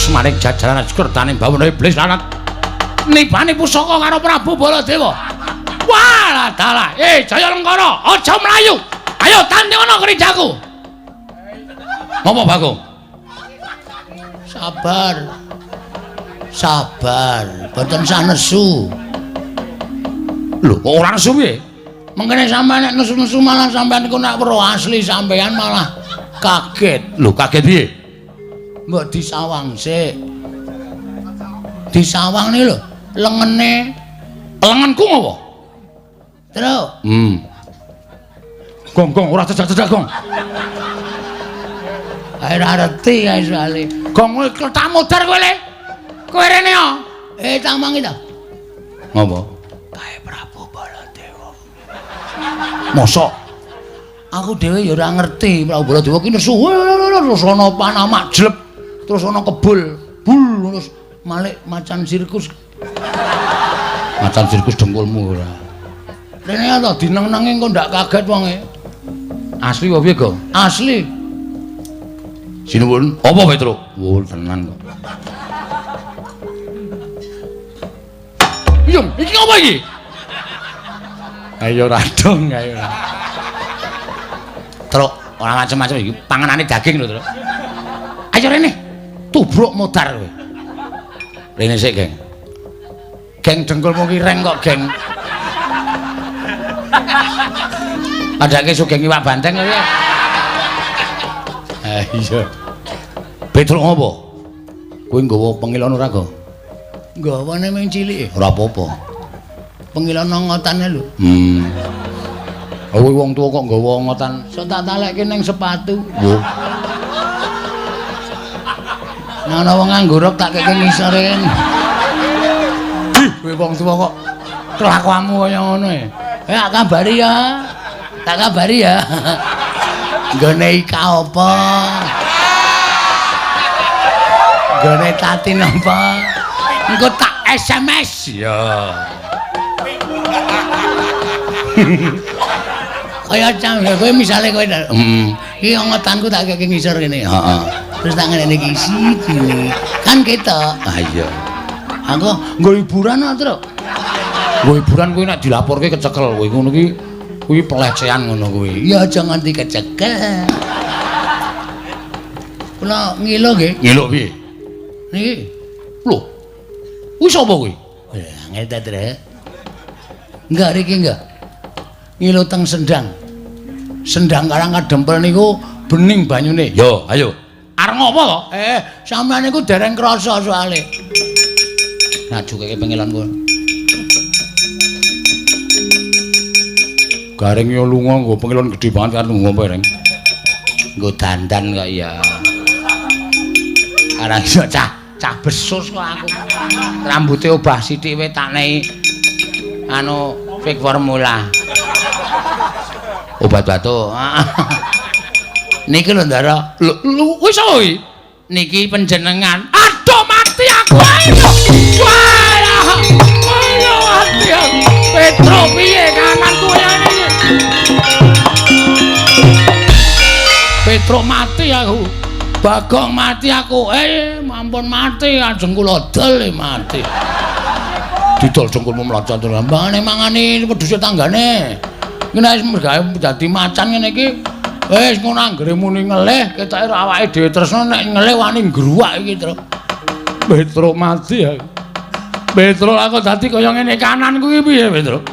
Maring jajaran kertaning bawana iblis lanat nibani pusaka karo Prabu Baladewa. Wah, dalah. Jayalengkara, aja mlayu. Ayo tanding ana kerinjaku. Ngopo, Bagong? Sabar. Sabar, boten sanesu. Lho, kok ora nesu piye? Mengkene sampean nek nesu-nesu malah sampean iku nek weruh asli sampean malah kaget. Lho, kaget piye? Mbok disawang sik. Disawang ni lho, lengene. Lengenku ngopo? Truk. Gong gong ora cedak-cedak gong. Ae ora reti kae soalé. Gong kowe tak modar kowe le. Kowe rene yo. Tak omongi ta. Ngopo? Kae Prabu Baladewa. Mosok Aku dhewe ya ora ngerti. Prabu Baladewa ki nesu terus ana panah majlep, terus ana kebul, bul terus malik macan sirkus. Macan sirkus dengkulmu ora. Rene ta dineng-nengi engko ndak kaget wonge. Asli apa piye, Gong? Asli. Sinuwun, apa Petruk? Wo tenan kok. Yung, iki apa iki? Ayo radong, ayo. Truk, ora macem-macem iki panganane daging lho, Truk. Ayo rene. Tubruk modar kowe. Rene sik, Geng. Geng dengkulmu ki reng kok, Geng. Padake sugeng iwak banteng kowe. Ha iya. Petruk ngopo? Kowe nggawa pengilon ora, Go? Nggawane mung cilik. Ora apa-apa. Pengilon ngotane lho. Kowe wong tuwa kok nggawa ngotan. Sok tak talekke ning sepatu. Lho. Nek ana wong nganggo rok tak keke ngisore kan. Ih, kowe wong tuwa kok kelakuanmu kaya ngono e. Tak kabari ya. Tak kabari ya. Nggone Ika apa? Nggone Tatin apa? Engko tak SMS. Ya. Kaya cah kowe misale kowe iki ngotanku tak keke ngisor kene. Heeh. Terus tak ngene iki siji. Kan ketok. Ah iya. Aku nggo hiburan kok, Truk. Nggo hiburan kuwi nek dilaporke kecekel kowe ngono ki. Kuwi pelecehan ngono kuwi. Ya aja nganti kecekel. Kula ngilo nggih. Ngilo piye? Niki. Lho. Kuwi sapa kuwi? Angel ta, Truk. Enggak riki enggak. Ngilo teng Sendang. Sendang Karang Kadempel niku bening banyune. Yo, ayo. Arep ngopo to? Sampeyan niku dereng krasa soalé. Nah, jukeke pengilon kowe. Gareng yo lunga nggo pengilon gedhe banget kan lunga apa, Reng? Nggo dandan kok ya. Arang iso cah besus kok aku. Rambute obah sithik wae tak nei anu fake formula. Obat batuk. Niki lho, Ndara. Lho, kuwi sapa kuwi? Niki panjenengan. Aduh mati aku. Wah. Ayo mati aku. Petro piye kananku ngene iki? Petro mati aku. Bagong mati aku. Ampun mati ajeng kula dol mati. Didol jengkulmu mlocot terus. Mbane mangani wedhuse tanggane. Iki nek wis mergawe dadi macan ngene iki wis ngono anggere muni ngelih ketoke awake dhewe tresno nek ngelih wani ngruwak iki, Truk. Petro mati aku. Petro aku dadi kaya ngene kananku iki piye, Petro?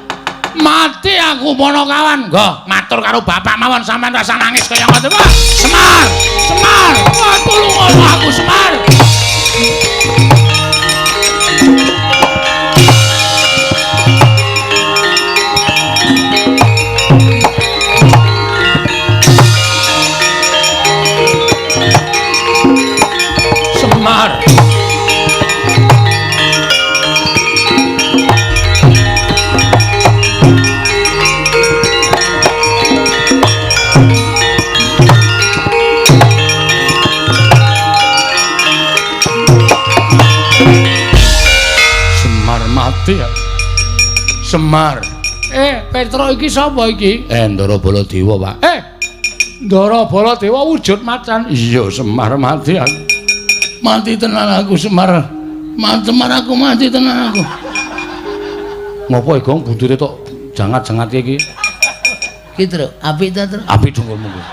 Mati aku Ponokawan. Nggo, matur karo bapak mawon sampean rasa nangis kaya ngoten. Wah, Semar, Semar. Wah, tulungono aku Semar. Semar. Mati ya. Semar. Petro iki sapa iki? Ndara Baladewa, Pak. Ndara Baladewa wujud macan. Iya, Semar mati aku. Mati tenan aku, Semar. Semar aku mati tenan aku. Ngopo Gong buntute tok jangat-jangat iki? Iki, Truk, apik ta, Truk? Apik dengkulmu kuwi.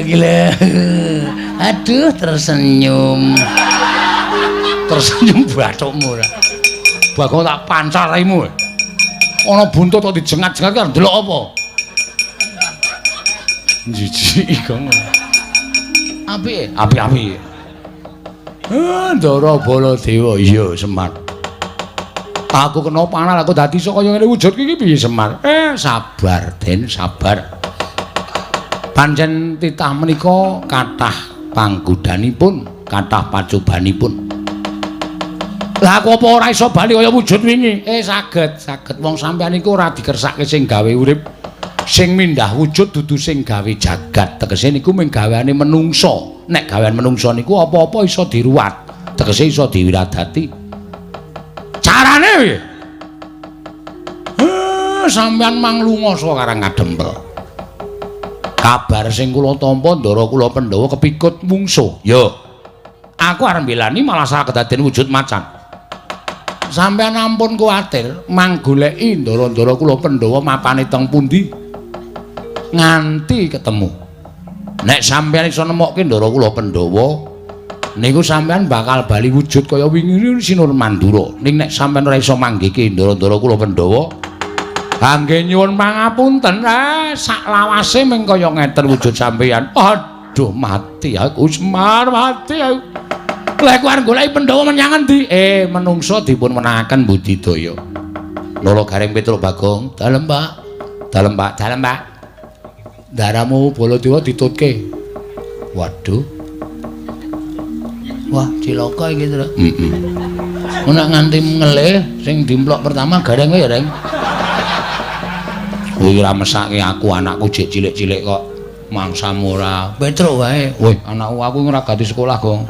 Gila. Aduh, tersenyum. Tersenyum bathukmu ora. Bagong tak pancar raimu. Ana buntut kok dijengat-jengat kan ndelok apa? Jijik Gong. Apik, apik-apik. Ndara Baladewa, iya Semar. Aku kena panah aku dadi iso kaya ngene wujud iki piye Semar? Sabar, Den, sabar. Pancen titah menika kathah panggodanipun, kathah pacobanipun. Lah aku apa ora iso bali kaya wujud wingi? Saged, saged. Wong sampeyan iku ora dikersake sing gawe urip. Sing mindah wujud dudu sing gawe jagat. Tegese niku mung gaweane menungsa. Nek gawean menungsa niku apa-apa iso diruwat. Tegese iso diwiradati. Carane piye? Sampeyan mang lunga saka Karang Kadempel. Kabar sing kula tampa ndara kula Pandhawa kepikut mungsuh. Yo. Aku arep mbelani malah salah kedaden wujud macan. Sampeyan ampun kuwatir, mang goleki ndara-ndara kula Pandhawa mapane teng pundi nganti ketemu. Nek sampeyan iso nemokke ndara kula Pandhawa, niku sampeyan bakal bali wujud kaya wingi Sinur Mandura. Ning nek sampeyan ora iso manggihke ndara-ndara kula Pandhawa, angge nyuwun pangapunten, sak lawase mung kaya ngeten wujud sampeyan. Aduh, mati aku Semar, mati aku. Lha aku arep goleki Pandhawa menyang endi? Menungsa dipun menangaken budidaya. Nala Gareng Petruk Bagong, dalem Pak. Dalem Pak, dalem Pak. Ndaramu Baladewa ditutke. Waduh. Wah, cilaka iki, Truk. Heeh. Nek nganti ngelih sing dimplok pertama Gareng kowe ya, Reng. Kuwi ora mesake aku, anakku jek cilik-cilik kok mangsamu ora. Petruk wae. Weh, anakku aku ora ganti sekolah, Gong.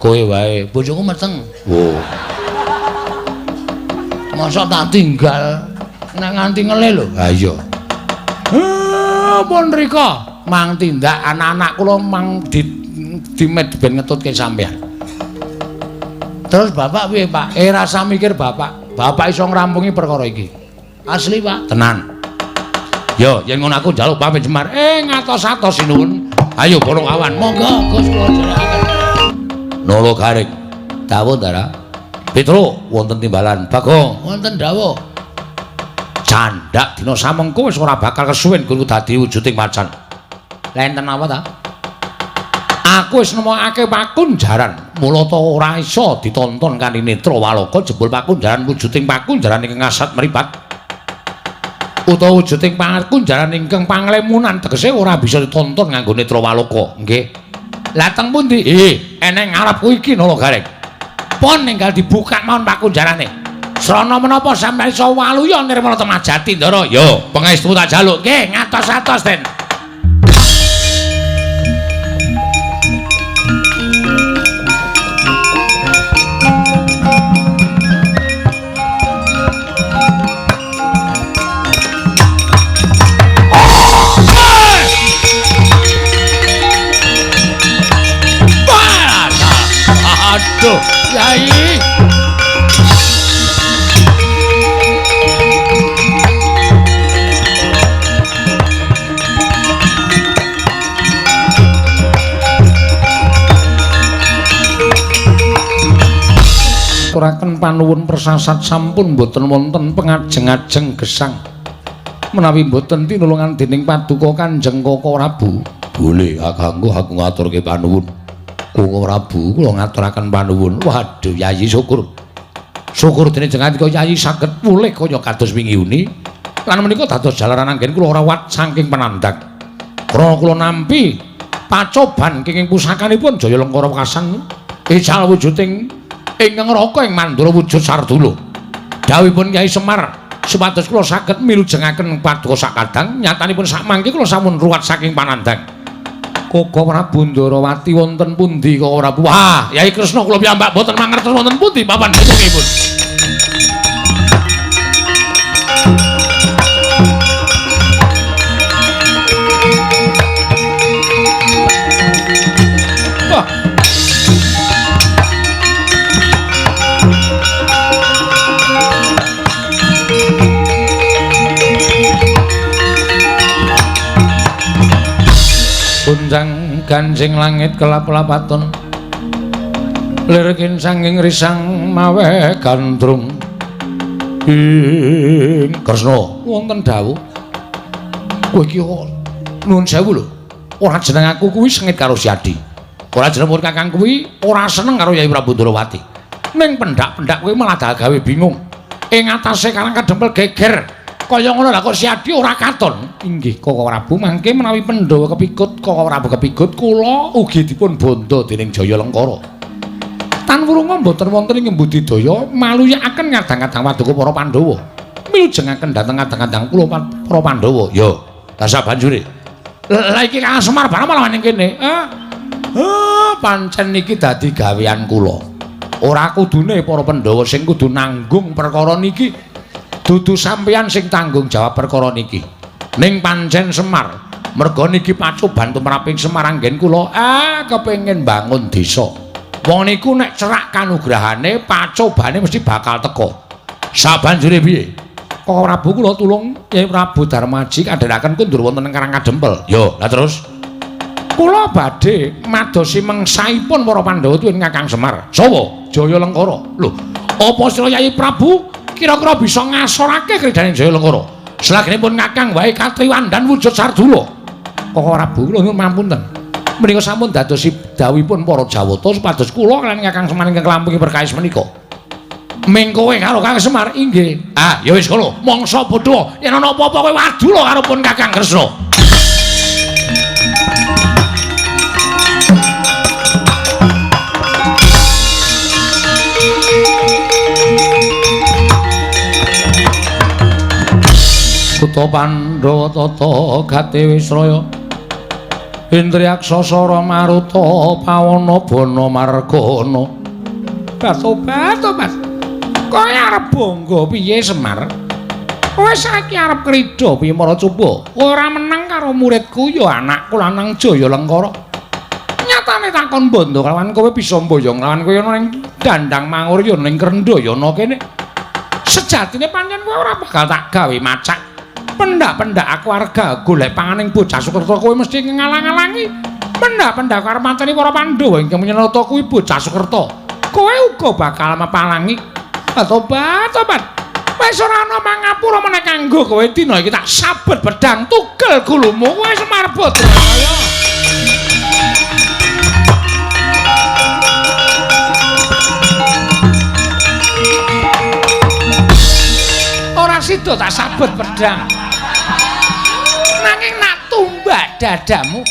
Kowe wae, bojoku meteng. Oh. Masa tak tinggal nek nganti ngelih lho. Ha iya. Pun rika mang tindak anak-anak kula mang dimet ben ngetutke sampean. Terus bapak piye, Pak? Rasa mikir bapak. Bapak iso ngrampungi perkara iki. Asli, Pak. Tenan. Yo, yen ngono aku njaluk pamit Semar. Ngatos-atos sinuwun. Ayo bolong awan. Monggo Gus kula dherekaken. Nala Gareng. Dawuh, Ndara. Petruk wonten timbalan. Bagong wonten dawuh. Candhak dina samengko wis ora bakal kesuwen kuwi dadi wujuding macan. Lah enten apa ta? Aku wis nemokake pakunjaran. Mula ta ora iso ditonton kanthi netra waloka jebul pakunjaran wujuding pakunjaran ingkang ngasat mripat. Utawa wujuding pakunjaran ingkang panglemunan tegese ora bisa ditonton nganggo netra waloka. Nggih. Lah teng pundi? Eneng ngarepku iki Nala Gareng. Pun ninggal dibuka mawon pakunjarane. Srana menapa sampeyan iso waluya nirmala temajati, Ndara? Yo, pangestu tak jaluk. Nggih, ngatos-atos, Den. Aduh, Yai. Aturaken panuwun persasat sampun boten wonten pengajeng-ajeng gesang. Menawi boten tinulungan dening paduka Kanjeng Koko Prabu. Boleh, kakangku aku ngaturke panuwun. Koko Prabu kula ngaturaken panuwun. Waduh, Yayi syukur. Syukur dene jenengan Yayi saged pulih kaya kados wingi uni. Lan menika dados jalaran anggen kula rawat saking penandang. Krana kula nampi pacoban kenging pusakanipun Jaya Lengkara Wekasan ical wujuding ingkang raka ing Mandura wujud sardula. Dawuhipun Kyai Semar supados kula saged milujengaken paduka sakadang nyatanipun sakmangke kula sampun ruwat saking panandang. Koko Prabu Ndarawati wonten pundi Koko Prabu? Wah, Yai Kresna kula piyambak boten mangertos wonten pundi papan putungipun. Wah. Gunjang ganjing langit kelap-lapaton lirkin sanging risang mawe gandrung. Ing Kresna wonten dawuh. Kowe iki nuwun sewu lho, ora jeneng aku kuwi sengit karo Siadi. Ora jeneng kakang kuwi ora seneng karo Yai Prabu Ndarawati. Ning pendak-pendak kowe malah gawe bingung. Ing atase Karang Kadempel geger. Kaya ngono lah kok Siadi ora katon. Inggih Koko Prabu, mangke menawi Pandhawa kepikut, Koko Prabu kepikut, kula ugi dipun bondo dening Jaya Lengkara. Tan wurunga mboten wonten ing mbudidaya maluyakaken ngadang-adang paduka para Pandhawa. Milujengaken dhateng adang-adang kula para Pandhawa. Ya, lah sabanjure. Lah iki Kang Semar barang malah ning kene. Pancen niki dadi gawean kula. Ora kudune para Pandhawa sing kudu nanggung perkara niki. Dudu sampeyan sing tanggung jawab perkara niki. Ning pancen Semar, merga niki pacoban tumraping Semar anggen kula kepengin bangun desa. Wong niku nek cerak kanugrahane pacobane mesti bakal teka. Sabanjure piye? Kok Prabu kula tulung Kyai Prabu Darmaji kandhanaken kundur wonten ing Karang Kadempel. Yo, lah terus kula badhe madosi mengsaipun para Pandhawa tuwin Kakang Semar. Sapa? Jaya Lengkara. Lho, apa sira Kyai Prabu kira-kira bisa ngasorake kridhaning Jaya Lengkara? Selagenipun Kakang wae katriwandan wujud sardula. Kok Prabu kula nyuwun pangapunten. Menika sampun dadosi dawuhipun para Jawata supados kula kaliyan Kakang Semar ingkang klampungi perkawis menika. Ming kowe karo Kakang Semar inggih. Ah, ya wis kono, mangsa bodho yen ana apa-apa kowe wadula karo pun Kakang Kresna. Kutha Pandhawa tata gati wisraya Indriyaksa sara maruta pawana bana margana. Tobat-tobat. Kowe arep bangga piye Semar? Kowe saiki arep krida piye mara coba? Ora menang karo muridku ya anakku lanang Jaya Lengkara. Nyatane takon bondo kelawan kowe bisa mboyong lawan kowe ana ning Dandang Mangur ya ning Krendayana kene. Sejatine pancen kowe ora bakal tak gawe macak. Pendak-pendak aku warga golek panganing bocah Sukerta kowe mesti ngalang-alangi. Pendak-pendak arep mateni para Pandhawa ingkang menyenata kuwi bocah Sukerta. Kowe uga bakal mepalangi. Tobat-tobat. Wis ora ana mangapura meneh kanggo kowe dina iki tak sabet pedang tugel gulumu kowe Semar Badranaya. Ora sida tak sabet pedang. Nanging nak tumbak dadamu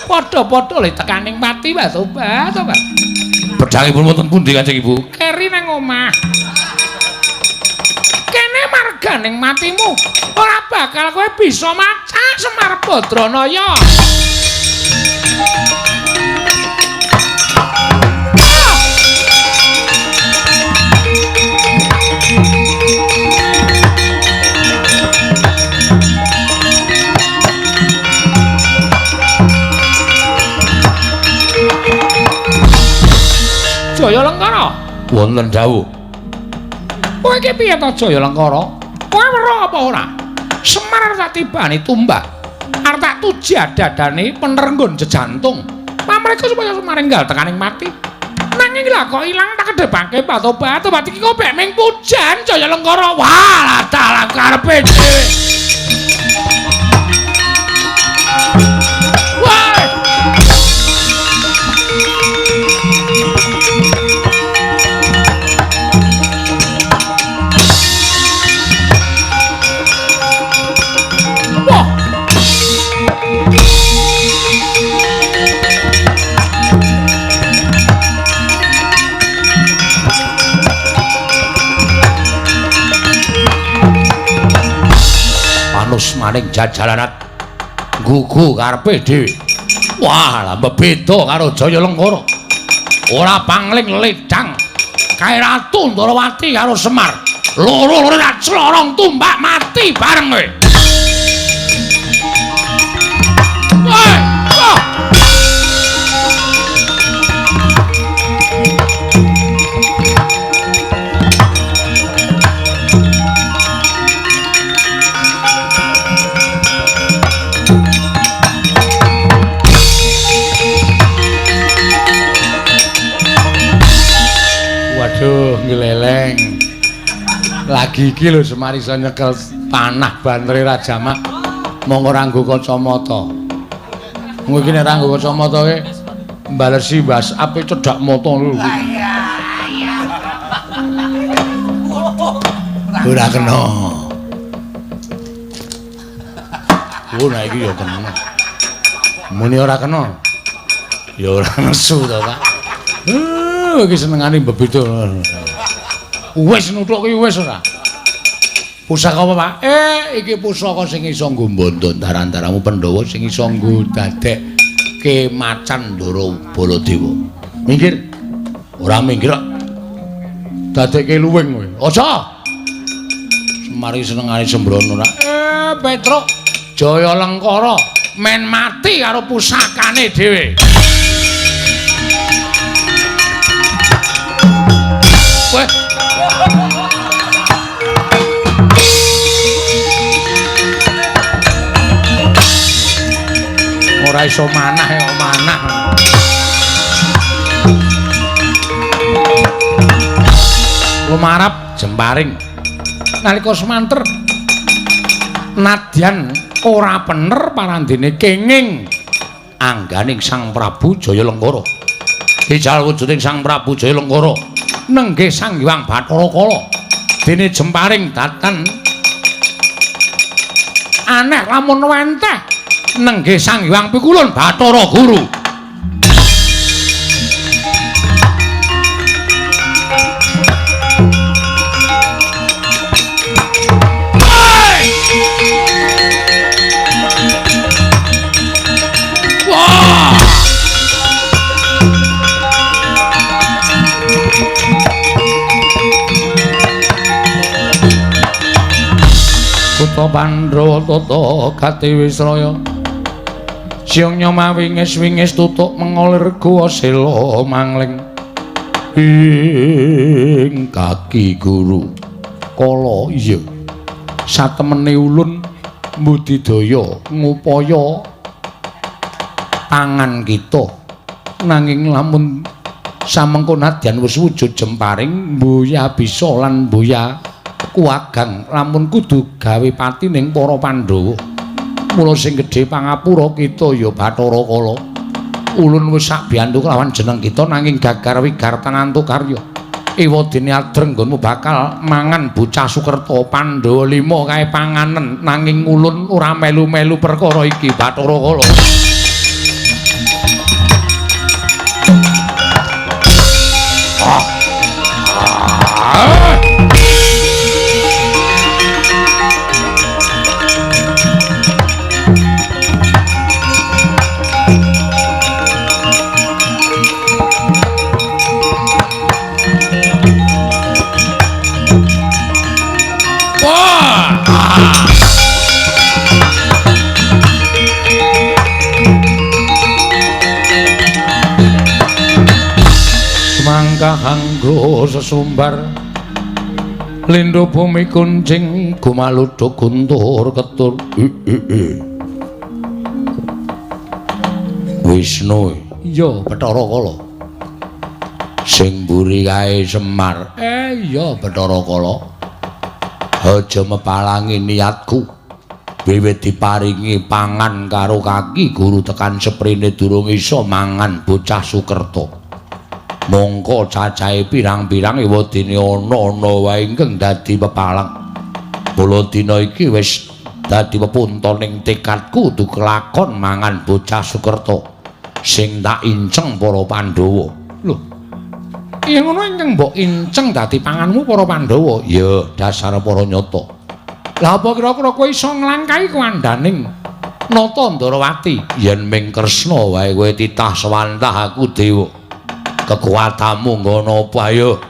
padha-padha le tekaning pati wae tobat tobat. Pedhangipun wonten pundi Kanjeng Ibu? Keri nang omah. Kene marganing matimu ora bakal kowe bisa macak Semar Badranaya. Jaya Lengkara wonten dawuh. Kowe iki piye to Jaya Lengkara? Kowe weruh apa ora? Semar arep tak tibani tumbak. Arep tak tujah dadane penerenggun jejantung. Pamreka supaya Semar enggal tekaning mati. Nanging lha kok ilang tak kedhepake batu-batu iki kok bek ming pujan Jaya Lengkara. Wah, dalah karepe dhewe. Wah! Panus maning jajalanat gugu karepe dhewe. Wah, lah beda karo Jaya Lengkara. Ora pangling ledang kae Ratu Ndorowati karo Semar. Loro-loro tak clorong tumbak mati bareng kowe. Woi, wah. Waduh, ngleleng. Lagi iki lho Semar iso nyekel panah bantere Rajamak. Monggo ora nggo kacamata. Kowe iki nek ora nggo kacamata kowe mbalesi WhatsApp cedhak mata lho. Ora kena. Oh, nah iki ya kena. Muni ora kena. Ya ora nesu to, Pak. Iki senengane mbebeda. Wis nuthuk ki wis ora. Pusaka apa, Pak? Iki pusaka sing iso nggo mbondo daran-daramu Pandhawa sing iso nggo dadekke macan Ndara Baladewa. Minggir. Ora minggir kok. Dadekke luwing kowe. Aja. Semar iki senengane sembrono ora. Petruk Jaya Lengkara men mati karo pusakane dhewe. Kowe ora iso manah ya manah. Lumarap jemparing. Nalika semanter nadyan ora pener parandene kenging angganing Sang Prabu Jaya Lengkara. Hijal wujuding Sang Prabu Jaya Lengkara nenggih Sang Hyang Bathara Kala. Dene jemparing datan aneh lamun wenteh nenggih Sang Hyang Pikulun Bathara Guru. Kutha Pandhawa tata gati wisraya siang nyoma wingis-wingis tutuk mengolir guwa sela mangling ing kaki guru kala iya satemene ulun mbudidaya ngupaya pangan kita nanging lamun samengko nadyan wis wujud jemparing mbuya bisa lan mbuya kuwagang lamun kudu gawe pati ning para Pandhawa. Mula sing gedhe pangapura kita ya Bathara Kala. Ulun wis sak biyantu kelawan jeneng kita nanging gagar wigartan antuk karya. Ewadene adreng nggonmu bakal mangan bocah Sukerta Pandhawa 5 kae panganen nanging ulun ora melu-melu perkara iki Bathara Kala. Mangkahanggo sesumbar lindho bumi kuncing gumaluduk guntur ketur. Wisnu iya Bathara Kala sing mburi kae Semar. Iya Bathara Kala aja mepalangi niatku. Wiwit diparingi pangan karo kaki guru tekan seprene durung iso mangan bocah Sukerta. Mongko cacahe pirang-pirang ewadene ana-ana wae ingkang dadi pepalang. Mula dina iki wis dadi pepuntoning tekadku kudu kelakon mangan bocah Sukerta sing tak inceng para Pandhawa. Lho. Yen ngono ingkang mbok inceng dadi panganmu para Pandhawa? Ya, dasar para nyata. Lah apa kira-kira kowe iso nglangkahi kuwandaning Nata Ndarawati? Yen ming Kresna wae kowe titah sewantah aku dewa. Kekuatanmu ngono apa ayo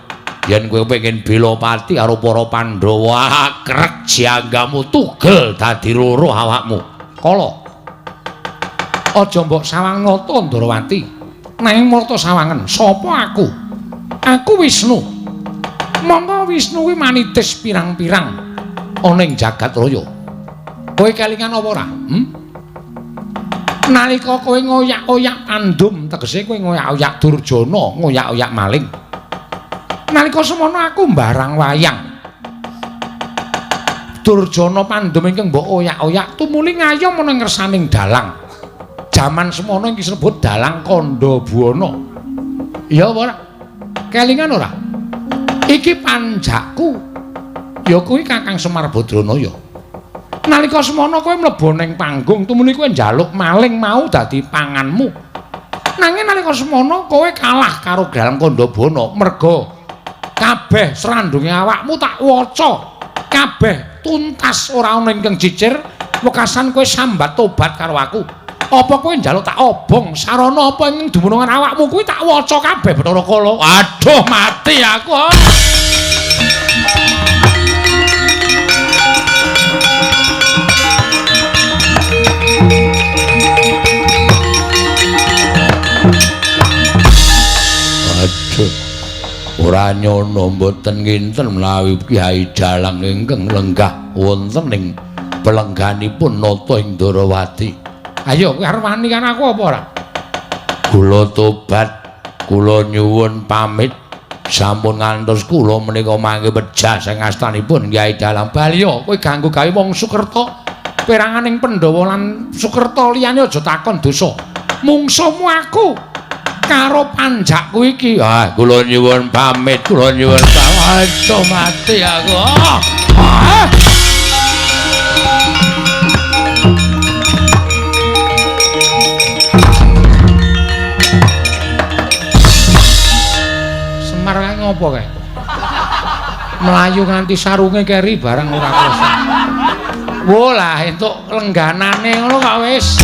yen kowe pengen bela pati karo para Pandhawa krek janggamu tugel dadi loro awakmu. Kala aja mbok sawang Nata Ndarawati nanging marta sawangen sapa aku? Aku Wisnu. Monggo Wisnu kuwi manitis pirang-pirang ana ing jagat raya. Kowe kelingan apa ora? Nalika kowe ngoyak-oyak Pandum, tegese kowe ngoyak-oyak Durjana, ngoyak-oyak maling. Nalika semono aku mbarang wayang. Durjana Pandum ingkang mbok oyak-oyak tumuli ngayom ana ngersaning dalang. Jaman semono iki disebut dalang Kandha Buwana. Iya apa ora? Kelingan ora? Iki panjakku. Ya kuwi Kakang Semar Badranaya. Nalika semono kowe mlebu ning panggung tumuli kowe njaluk maling mau dadi panganmu. Nanging nalika semono kowe kalah karo Dalang Kandhabana merga kabeh srandunge awakmu tak waca. Kabeh tuntas ora ana ingkang cicir, wekasan kowe sambat tobat karo aku. Apa kowe njaluk tak obong sarana apa ing dumunungan awakmu kuwi tak waca kabeh Bathara Kala. Aduh mati aku. Aduh. Ora nyono mboten nginten menawi Kyai Dalang ingkang lenggah wonten ing pelengganipun nata ing Ndarawati. Ayo kowe arep wani kan aku apa ora? Kula tobat, kula nyuwun pamit sampun ngantos kula menika mangke pejah sing astanipun Kyai Dalang. Bali kowe ganggu gawe wong Sukerta, peranganing Pandhawa lan Sukerta liyane aja takon dosa. Mungsuhmu aku karo panjakku iki. Ah, kula nyuwun pamit, kula nyuwun pamit. Aduh mati aku. Ah. Semar kae ngopo kae? Mlayu nganti sarunge keri barang ora krasa. Wo lah entuk lengganane ngono kok wis.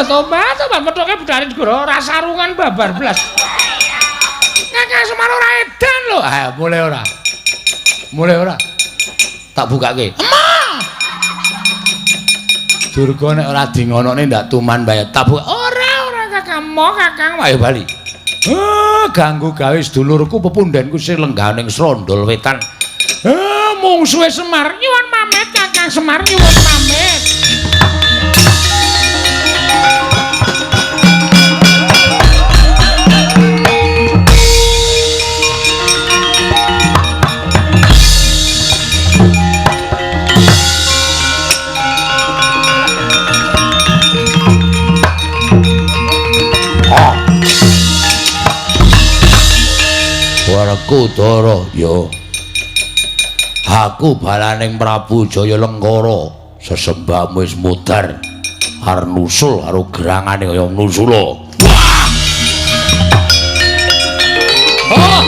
Tobat, tobat methoke budhane segara ora sarungan babar blas. Kakang Semar ora edan lho. Ah, mulai ora. Mulai ora. Tak bukake. Emah. Durga nek ora dingonokne ndak tuman bae. Tak buka. Ora, ora Kakang, mo Kakang. Ayo bali. Ganggu gawe sedulurku pepundhenku sing lenggah ning Srondol Wetan. Mungsuhe Semar nyuwun pamit Kakang Semar nyuwun pamit. Werkudara ya aku balaning Prabu Jaya Lengkara sesembahmu wis mudhar arep nusul karo gerangane kaya nusula. Wah! Oh!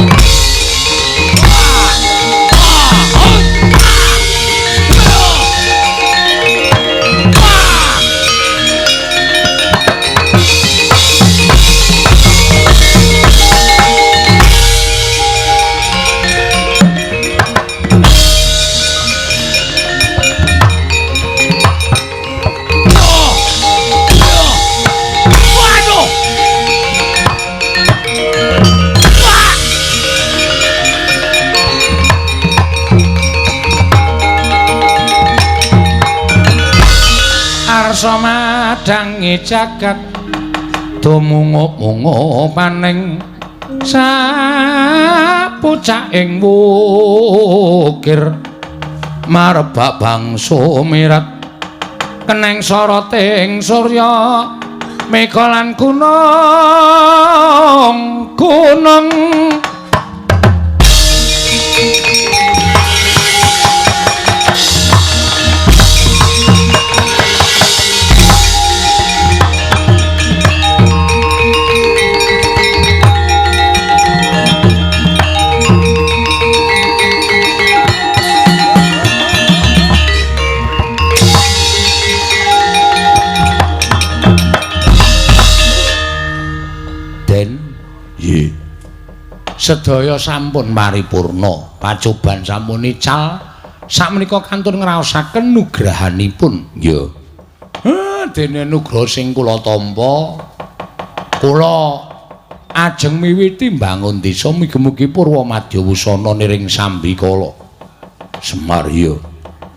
Arsa madhangi jagat dumungup-mungupaning sapucaking wukir marebak bangsa mirat keneng soroting surya mega lan gunung gunung. Sedaya sampun paripurna, pacoban sampun ical, sakmenika kantun ngraosaken nugrahanipun. Ya. Dene nugraha sing kula tampa, kula ajeng miwiti mbangun desa mugi-mugi purwa madya wusana niring sambikala. Semar ya,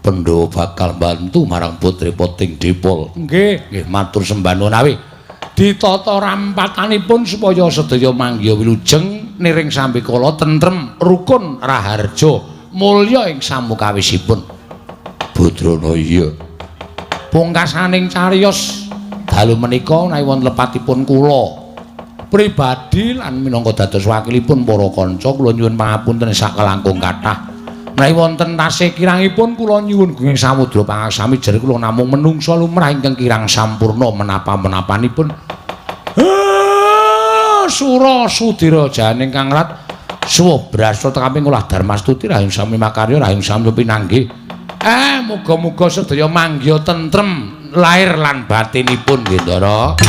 Pandhawa bakal bantu marang putri Poting Dipol. Nggih, nggih matur sembah nuwun awi. Ditata rampatanipun supaya sedaya manggiya wilujeng niring sambikala tentrem rukun raharja Mulya ing samukawisipun. Badrana iya. Pungkasaning cariyos dalu menika menawi wonten lepatipun kula pribadi lan minangka dados wakilipun para kanca kula nyuwun pangapunten sakalangkung kathah. Menawi wonten tasih kirangipun kula nyuwun gunging samudra pangaksami jer kula namung menungsa lumrah ingkang kirang sampurna menapa-menapanipun. Sura sudira janing kang rat suwa brasta tekaping olah darmastuti rahing sami makarya rahing sami pinanggih. Muga-muga sedaya manggiha tentrem lahir lan batinipun nggih Ndara.